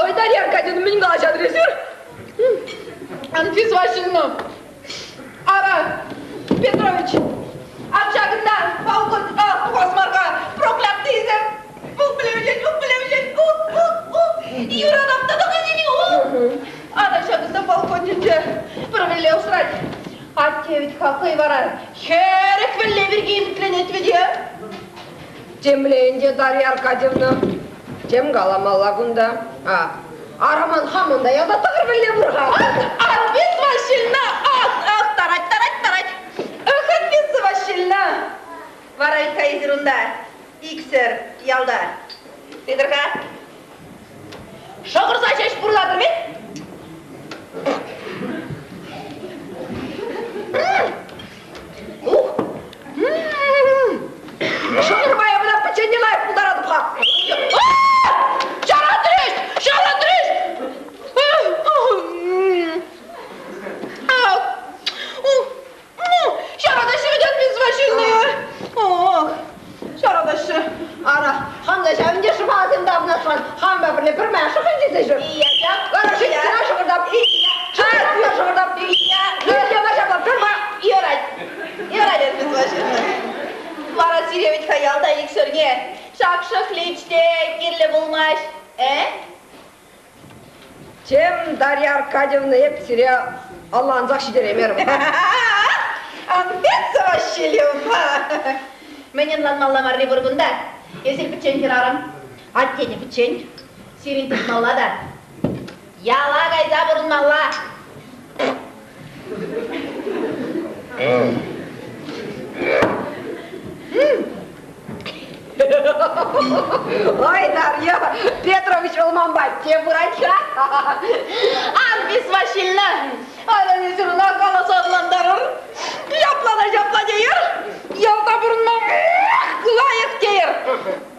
Ой, Дарья Аркадьевна, мӗн калаҫатӑр эсир? Анфиса Васильевна, ара, Петрович, Ак ҫакӑнта полкон тухас мар-ха, проклятыйсем. Вӑл пӗлевҫен, вӑл пӗлевҫен, ух, ух, ух, юратап та тӑхӑнӗ, ух. Ара ҫакӑнта балконӗнче пӗр вӗлле усрать. Атте вӗт-ха хӑй вара 40 вӗлле пирки ӗмӗтленет вӗт Темле ӗнтӗ, Дарья Аркадьевна. Тем каламалла кунта. А, араман хамӑн та ялта тӑхӑр вӗлле пур-ха. Анфиса Васильевна, ах, ах, тарать, тарать, тарать. Ах, Анфиса Васильевна. Вара вӗт-ха эсир унта, иксӗр ялта. Тытӑр-ха. Шӑхӑрса ҫеҫ пурлатӑр вӗт? Ух! Шӑхӑрма эпӗ пӗччен те лайӑх пултаратӑп-ха. Ҫаратрӗҫ! Ҫаратрӗҫ! Ҫаратаҫҫӗ вӗт Анфиса Васильевна! Ох, ҫаратаҫҫӗ. Ара, хам та ҫав ӗнтӗ шӑпасем тавнасран хампа пӗрле пӗрмай шӑхӑрчӗ ҫур. Ара, шӑхӑртап, шӑхӑртап. Шӑхӑртап, шӑхӑртап. Ҫапла, ҫапла, пӗрмай. Юрать, юрать, Анфиса Васильевна. Вара сире вӗт-ха ялта иксӗрне ҫак шӑхлич те кирлӗ пулмасть, э? Тем, Дарья Аркадьевна, эп сире ӑнлансах ҫитереймерӗм. Анфиса Васильевна! Мӗн ӑнланмалла марри пур кунта? Эсир пӗччен хӗрарӑм, аттене пӗччен. Сирӗн тытмалла та яла кайса пурӑнмалла. Ой, Дарья Петрович вӑл манпа те пырать-ха. Анфиса Васильевна, ара эсир ӑна каласа ӑнлантарӑр. Ҫапла та ҫапла тейӗр. Ялта пурӑнма лайӑх тейӗр.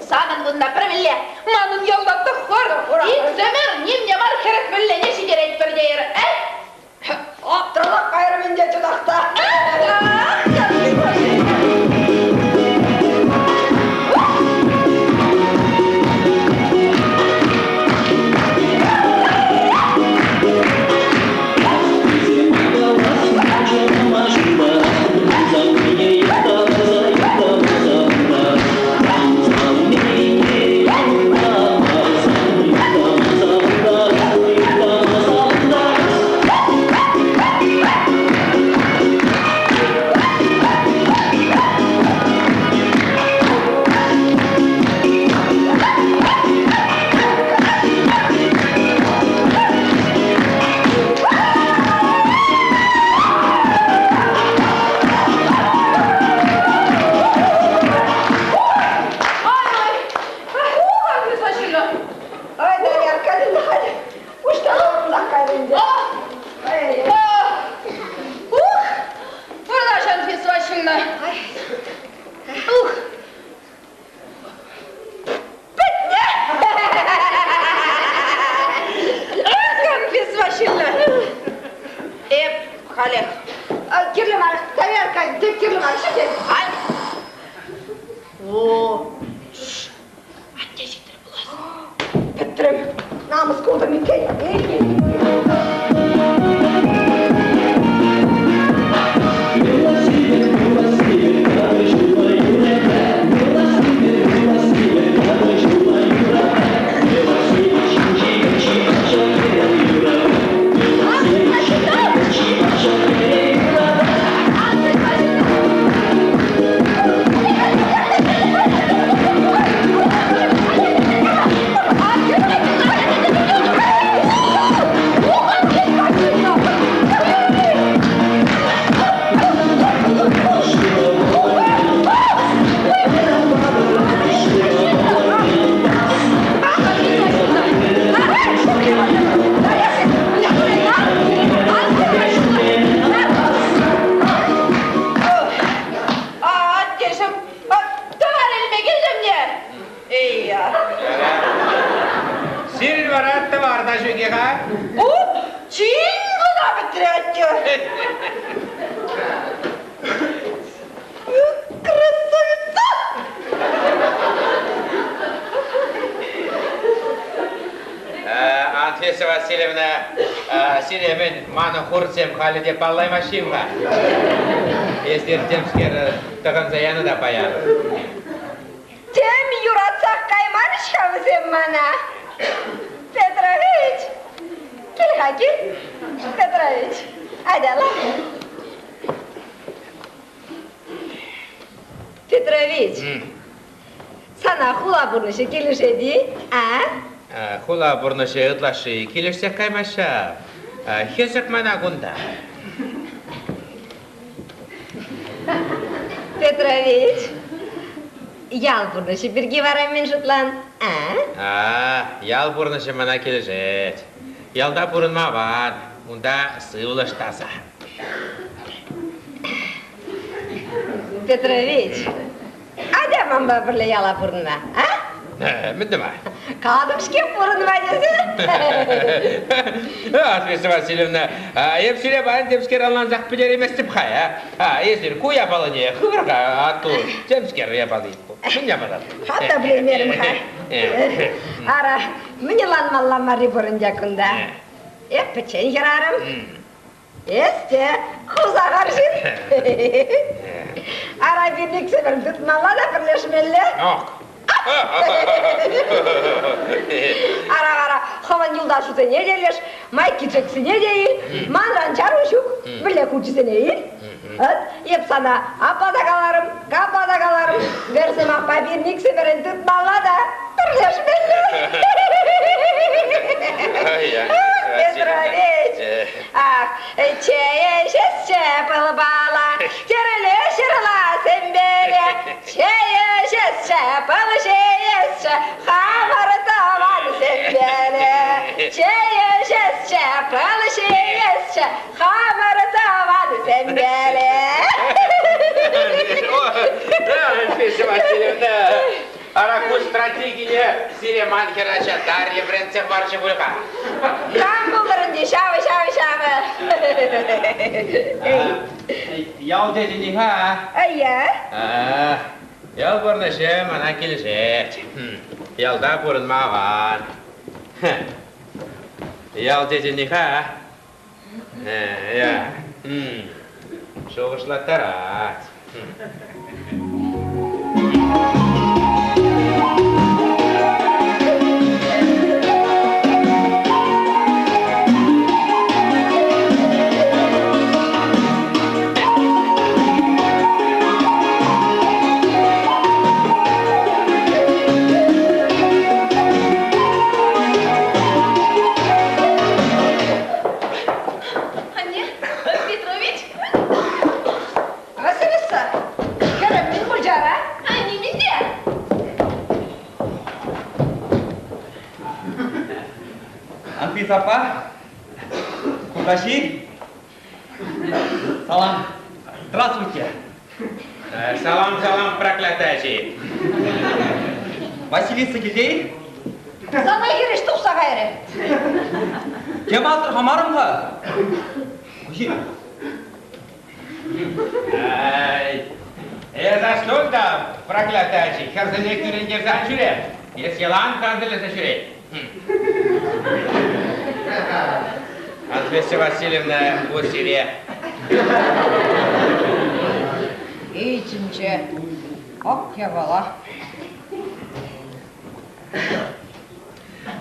Санӑн кунта пӗр вӗлле, манӑн ялта тӑххӑр. Иксӗмӗр ним те мар 40 вӗллене ҫитеретпӗр тейӗр. Э? Аптӑрасах кайрӑм ӗнтӗ чӑнах та. Ах, Анфиса Васильевна. Ай-ай! Ух, Анфиса Васильевна! Ой, Дарья Аркадьевна, халь пуҫтарӑнсах кайрӗ ӗнтӗ. Ай-яй-яй. Ух! Вырнаҫ, Анфиса Васильевна! Ух! Пӗтнӗ! Ах, Анфиса Васильевна! Эп халех. Кирлӗ мар, Дарья Аркадьевна, тек кирлӗ мар, ҫитет. Ай! О, атте ҫитрӗ пулас. Пӗтрӗм. Намӑс куртӑм иккен. Красавица! Анфиса Васильевна, сире мӗн, манӑн хурсем халӗ те паллаймаҫҫӗ-им-ха? Эсир темскер тӑхӑнса янӑ та паян. Тем юратсах каймарӗҫ-ха вӗсем мана. Петрович, кил-ха, кил. Петрович, атя лар. Петрович, сана хула пурнӑҫӗ килӗшет-и, а? Хула пурнӑҫӗ ытлашши килӗшсех каймасть ҫав. Хӗсӗк мана кунта. Петрович, ял пурнӑҫӗ пирки вара мӗн шутлан, а? А, ял пурнӑҫӗ мана килӗшет. Ялта пурӑнма аван, унта сывлӑш таса. Петрович, атя манпа пӗрле яла пурӑнма, а? Мӗн тума? Калатӑп-ҫке пурӑнма тесе. Анфиса Васильевна, эп сире паян темскер ӑнлансах пӗтерейместӗп-ха, а? Эсир ку япалине хывӑр-ха, а ту темскер япали. Мӗн япала? Хам та пӗлеймерӗм-ха. Ара, мӗн ӑнланмалла марри пур ӗнтӗ кунта. Эп пӗччен хӗрарӑм. Эс те хусах арҫын. Ара, пиллӗксемӗр тытмалла та пӗрлешмелле. Ара, вара, хӑвӑн юлташусене те леш, майкичексене те ил, манран чару ҫук, вӗлле хучӗсене ил. Эп сана апла та каларӑм, капла та каларӑм, вӗрсем аппа пирниксемӗрӗн тытмалла та пӗрлешмелле. Петрович, Ах, чее ӗҫесчӗ пылпала, тӗрӗле ҫырласемпеле, чее ӗҫесчӗ, пыл ҫиесчӗ, хамӑр тӑвансемпеле. Чее ӗҫесчӗ, пыл ҫиесчӗ, хамӑр тӑвансемпеле. Анфиса Васильевна, Ара ку стратегине сире ман хӗрача Дарья вӗрентсе хӑварчӗ пуль-ха. Кам пултӑр ӗнтӗ ҫавӑ, ҫавӑ, ҫавӑ. Ял тетӗн-и-ха? Ая. Ял пурнӑҫӗ мана килӗшет. Ялта пурӑнма аван. Ял тетӗн-и-ха? Я. Шухӑшлаттарать. Анне, Петрович. Василиса, хӗрӗм мӗн пулчӗ ара? Анне те. Анфиса аппа, кукаҫи, салам. Здравствуйте. Салам, салам, проклятая ачи. Василиса килте-и? Сана хирӗҫ тухса кайрӗ. Тем асӑрхамарӑм-ха. Куҫи. Эс астун та, проклятая ачи, хӗрсене кӳрентерсе ан ҫӳре. Эс ялан кансӗрлесе ҫӳрет. Анфиса Васильевна ку сире. Итӗнче, ак япала.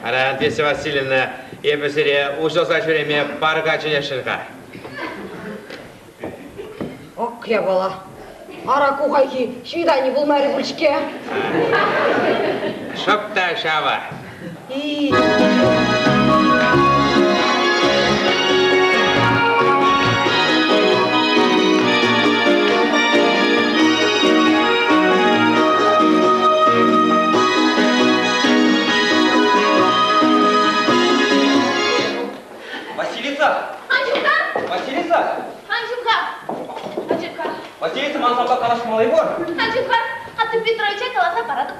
Ара, Анфиса Васильевна, эпӗ сире уҫӑлса ҫӳреме парка чӗнесшӗн-ха. Ак япала. Ара ку хайхи ҫуйтани пулмарӗ пуль-ҫке. Шӑп та ҫавӑ. И Василиса! Анчукка! Василиса! Анчукка! Анчукка! Василиса, ман санпа калаҫмалли пур. Анчукка, а ты Петровича каласа паратӑп.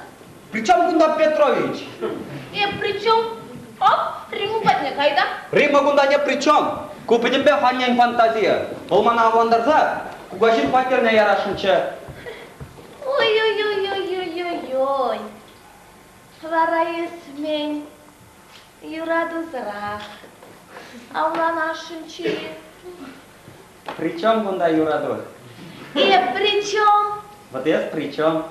Причем кунта Петрович? Э, причем? Оп, Риму патне кайта. Рима кунта не при чем. Ку пӗтӗмпех аннен фантазийӗ. Вӑл мана авлантарса кукаҫин хваттерне ярасшӑнччӗ. Ой-ой-ой-ой-ой-ой-ой. Вара эс мӗн, юратусӑрах авланасшӑнччӗ-и? Причем кунта юрату? Эп при чем? Вот эс при чем?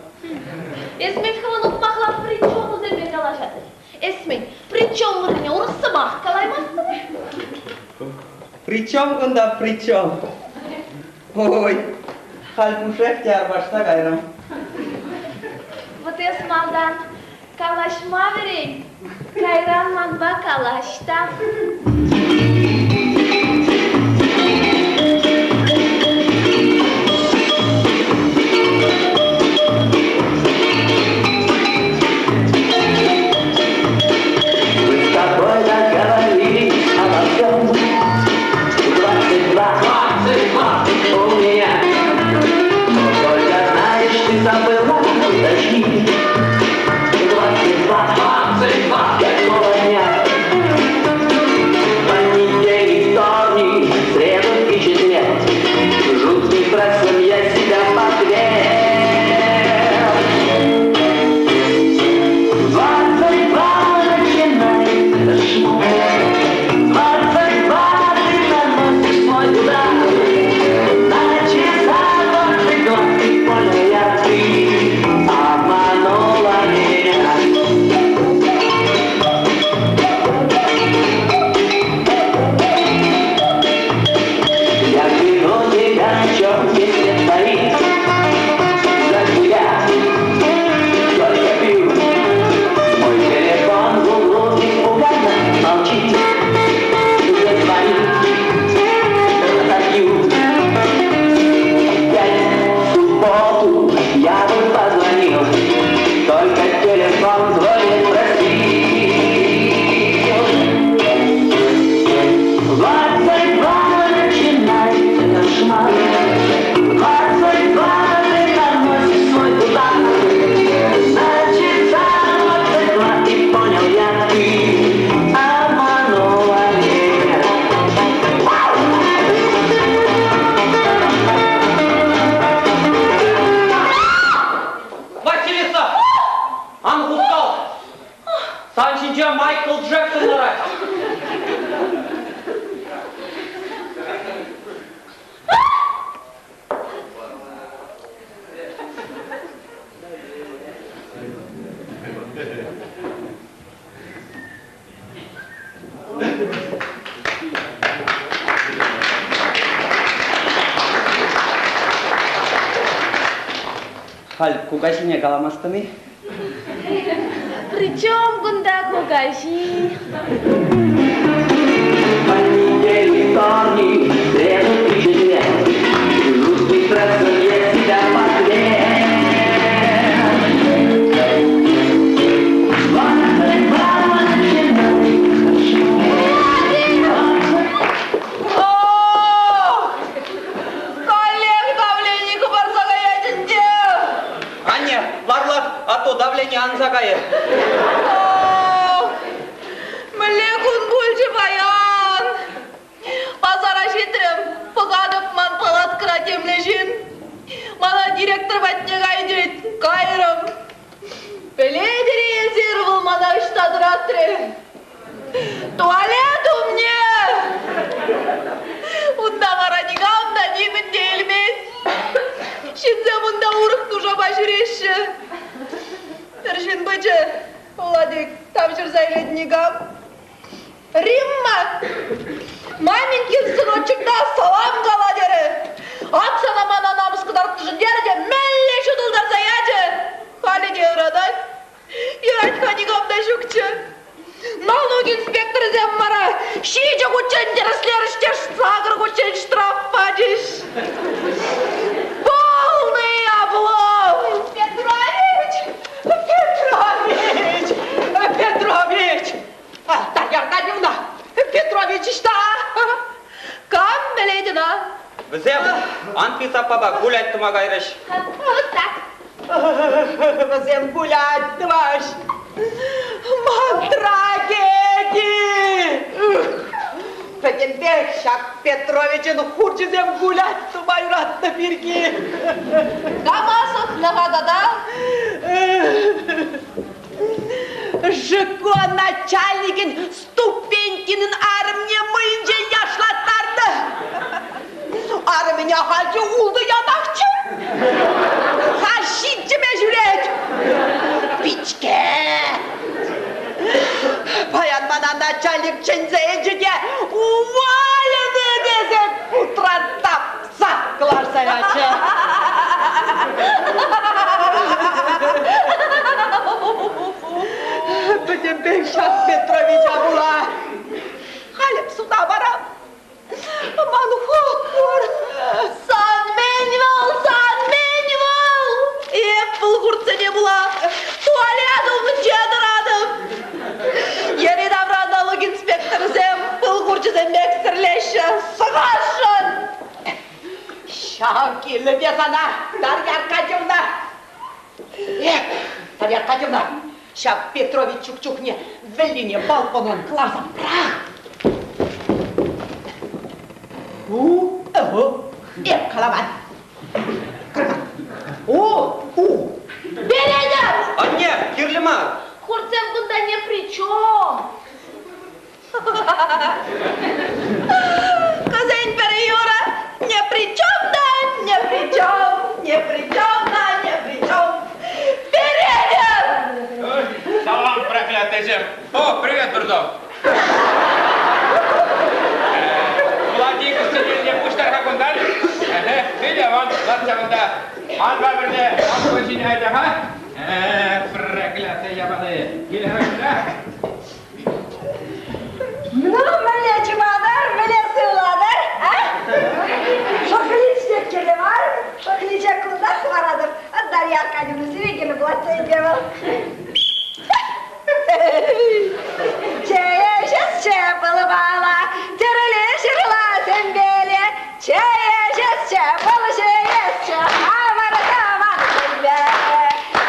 Эс мӗн хӑвӑн ухмахла при чемусемпе калаҫатӑн? Эс мӗн, при чем вырӑнне урӑх сӑмах калаймастӑн? При чем кунта при чем? Ой, халь пушшех те арпашса кайрӑм. Вот эс малтан калаҫма вӗрен, кайран манпа калаҫ та. Мы с тобой договорились обо всем. 22 у меня. Только знаешь, ты забыла уточнить. 22 какого дня? Понедельник, вторник, среду и четверг. Жутким стрессом я себя подверг. 22 начинается кошмар. 22 ты наносишь свой удар. На часах 22 и понял я, ты обманула меня. Я кляну тебя, на чем свет стоит. За тебя только пью. Мой телефон в углу испуганно молчит. Зазвони, разобью. Опять в субботу я бы позвонил, только телефон твой не просил. 22 начинается кошмар. 22 ты наносишь свой удар. На часах 22 и понял я, ты обманула меня. Василиса! Ан хускал! Сан ҫинче Майкл Джексон ларать. Халь кукаҫине каламастӑн-и? Причем кунта кукаҫи? Понедельник, вторник, среду и четверг. Жутким стрессом я себя подверг. 22 начинается кошмар. Ох! Каллех давлени хӑпарса каять ӗнтӗ. Анне, лар-лар, а то давлени анса кайӗ. Ох! Мӗнле кун пулчӗ паян? Пасара ҫитрӗм, пӑхатӑп ман палаткӑра темле ҫын. Мана директор патне кай тет, кайрӑм. Пӗлетӗр-и эсир, вӑл мана ӑҫта тӑратрӗ? Туалет умне! Унта вара никам та нимӗн те илмест. Ҫынсем унта урӑх нушапа ҫӳреҫҫӗ. Пӗр ҫын пычӗ, Владик, тавҫӑрса илет никам. Римма, маменькин сыночек та салам кала терӗ. Ак сана мана намӑс кӑтартнӑшӑн терӗ те мӗнле ҫутӑлтарса ячӗ. Халӗ те ыратать. Юрать-ха никам та ҫукчӗ. Налук инспекторӗсем вара 7 хутчен тӗрӗслерӗҫ те 8 хутчен штраф пачӗҫ. Полный облом! Петрович! Петрович! Петрович! Дарья Аркадьевна! Петрович ӑҫта? Кам пӗлет ӑна? Вӗсем Анфиса аппапа гулять тума кайрӗҫ. Вот так. Вӗсем гулять тӑваҫ. Ман трагеди! Пӗтӗмпех ҫак Петровичӑн хурчӗсем гулять тума юратнӑ пирки. Кама сӑхнӑ-ха тата? ЖКО начальникӗн Ступенькинӑн арӑмне мӑйӗнчен яшлаттарнӑ. Арӑмӗн ахаль те ултӑ янахчӗ. Халь ҫиччӗме ҫӳрет. Пичке! Паян мана начальник чӗнсе илчӗ те уволены тесе кутран тапса кӑларса ячӗ. Пӗтӗмпех ҫак Петровича пула. Халь суда парам. Ман хут пур. Сан мӗн вӑл, сан мӗн вӑл? Эп вӑл хуртсене пула туалет умӗнче тӑратӑп. Йӗри-тавра налук инспекторӗсем пыл хурчӗсем пек сӗрлеҫҫӗ. Сӑхасшӑн! Ҫав кирлӗ те сана, Дарья Аркадьевна. Эх, Дарья Аркадьевна, ҫав Петрович чух чухне вӗллине балконран кӑларса пӑрах. У, ӑхӑ, эп каламан. У, у. Перетӗр! Анне, кирлӗ мар. Хуртсем кунта не при чем. Кӑсен пӗр юрӑ не при чем да, не при чем, не при чем да, не при чем. Перетӗр! Салам, проклятыйсем! О, привет, Бурдов! Владимир сӗтелне пуҫтар-ха кунтан. Федя, вон, лартса кунта. Манпа пӗрле Москва ҫине айта-ха. Проклятые япалы. Кил-ха кунта. Ну, мӗнле чӑматӑр, мӗнле сывлатӑр, а? Шӑхлич те кирлӗ мар, шӑхличе кунтах хӑваратӑп. Дарья Аркадьевна сире кирлӗ пулать ӗнтӗ вӑл. Чее ӗҫесчӗ пылпала, тӗрӗле ҫырласемпеле, чее ӗҫесчӗ, пыл ҫиесчӗ, хамӑр тӑвансемпе.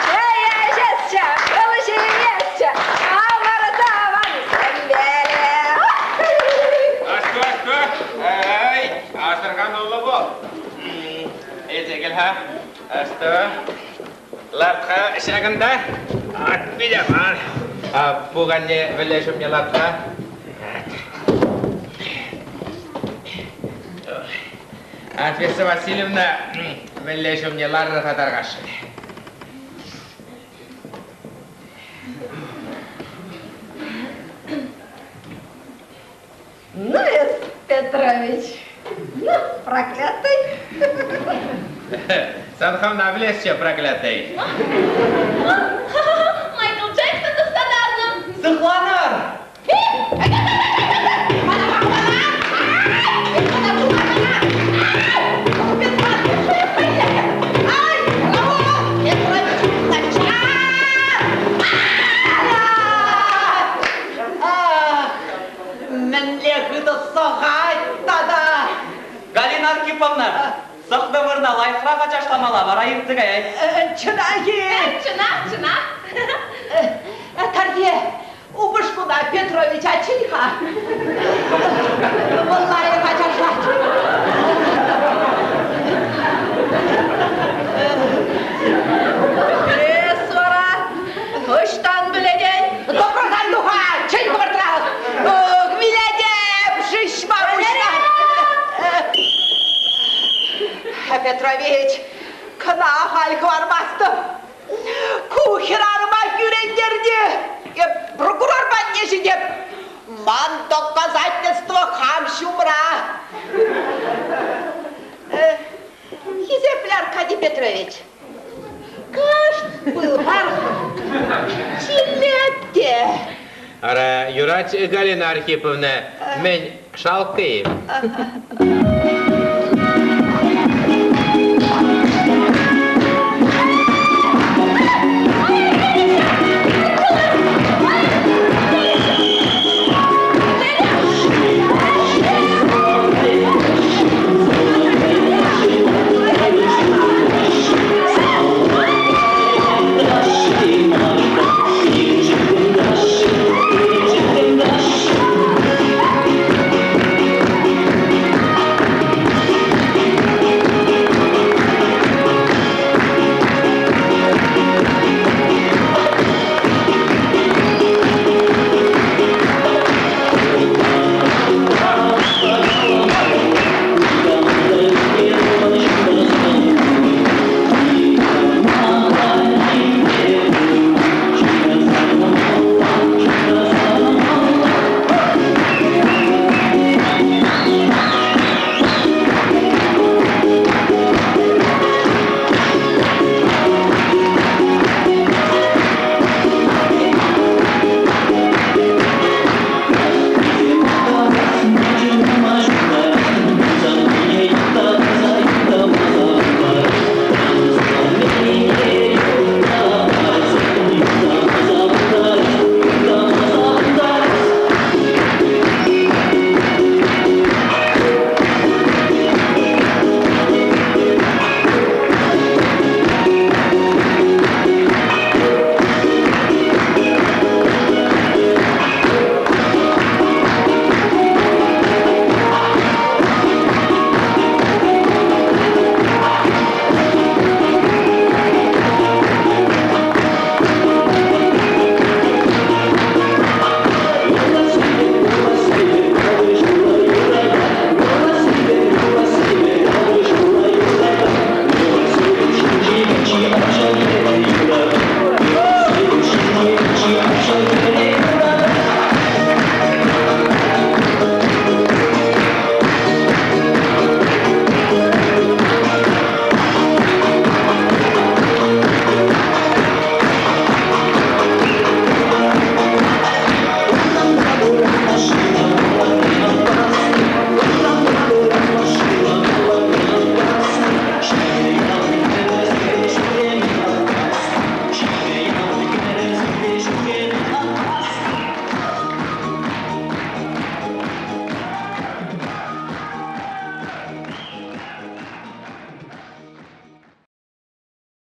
Чее ӗҫесчӗ, пыл ҫиесчӗ, хамӑр тӑвансемпе. Аҫку, аҫку, эй, асӑрхануллӑ пул. Эсӗ кил-ха, асту. Ларт-ха ҫакӑнта. Ак, питӗ мар. Пуканне вӗлле ҫумне ларт-ха. Анфиса Васильевна вӗлле ҫумне ларӑр-ха тархасшӑн. Ну, эс, Петрович, ну, проклятый. Сан хӑвна пӗлесчӗ, проклятый. Майкл Джексон тухса тарнӑ. Сыхланӑр! Мӗнле хытӑ сӑхать тата! Галина Архиповна, сӑхнӑ вырӑна лайӑхрах ачашламалла, вара иртсе каять. Чӑнах-и? Чӑнах, чӑнах. Тарье, упӑшкуна Петровича чӗн-ха. Вӑл лайӑх ачашлать. Эс вара ӑҫтан пӗлетӗн? Тӑпрасан туха, чӗн хӑвӑртрах. Вилетӗп, шыҫма пуҫлать. Петрович, кӑна халь хӑвармастӑп. Ку хӗрарӑма кӳрентернӗ. Эп прокурор патне ҫитеп. Ман доказательство хам ҫумра. Хисеплӗ Аркадий Петрович, кӑшт пылпар ҫиллет те. Ара, юрать, Галина Архиповна, мӗн, шалкӑ-и?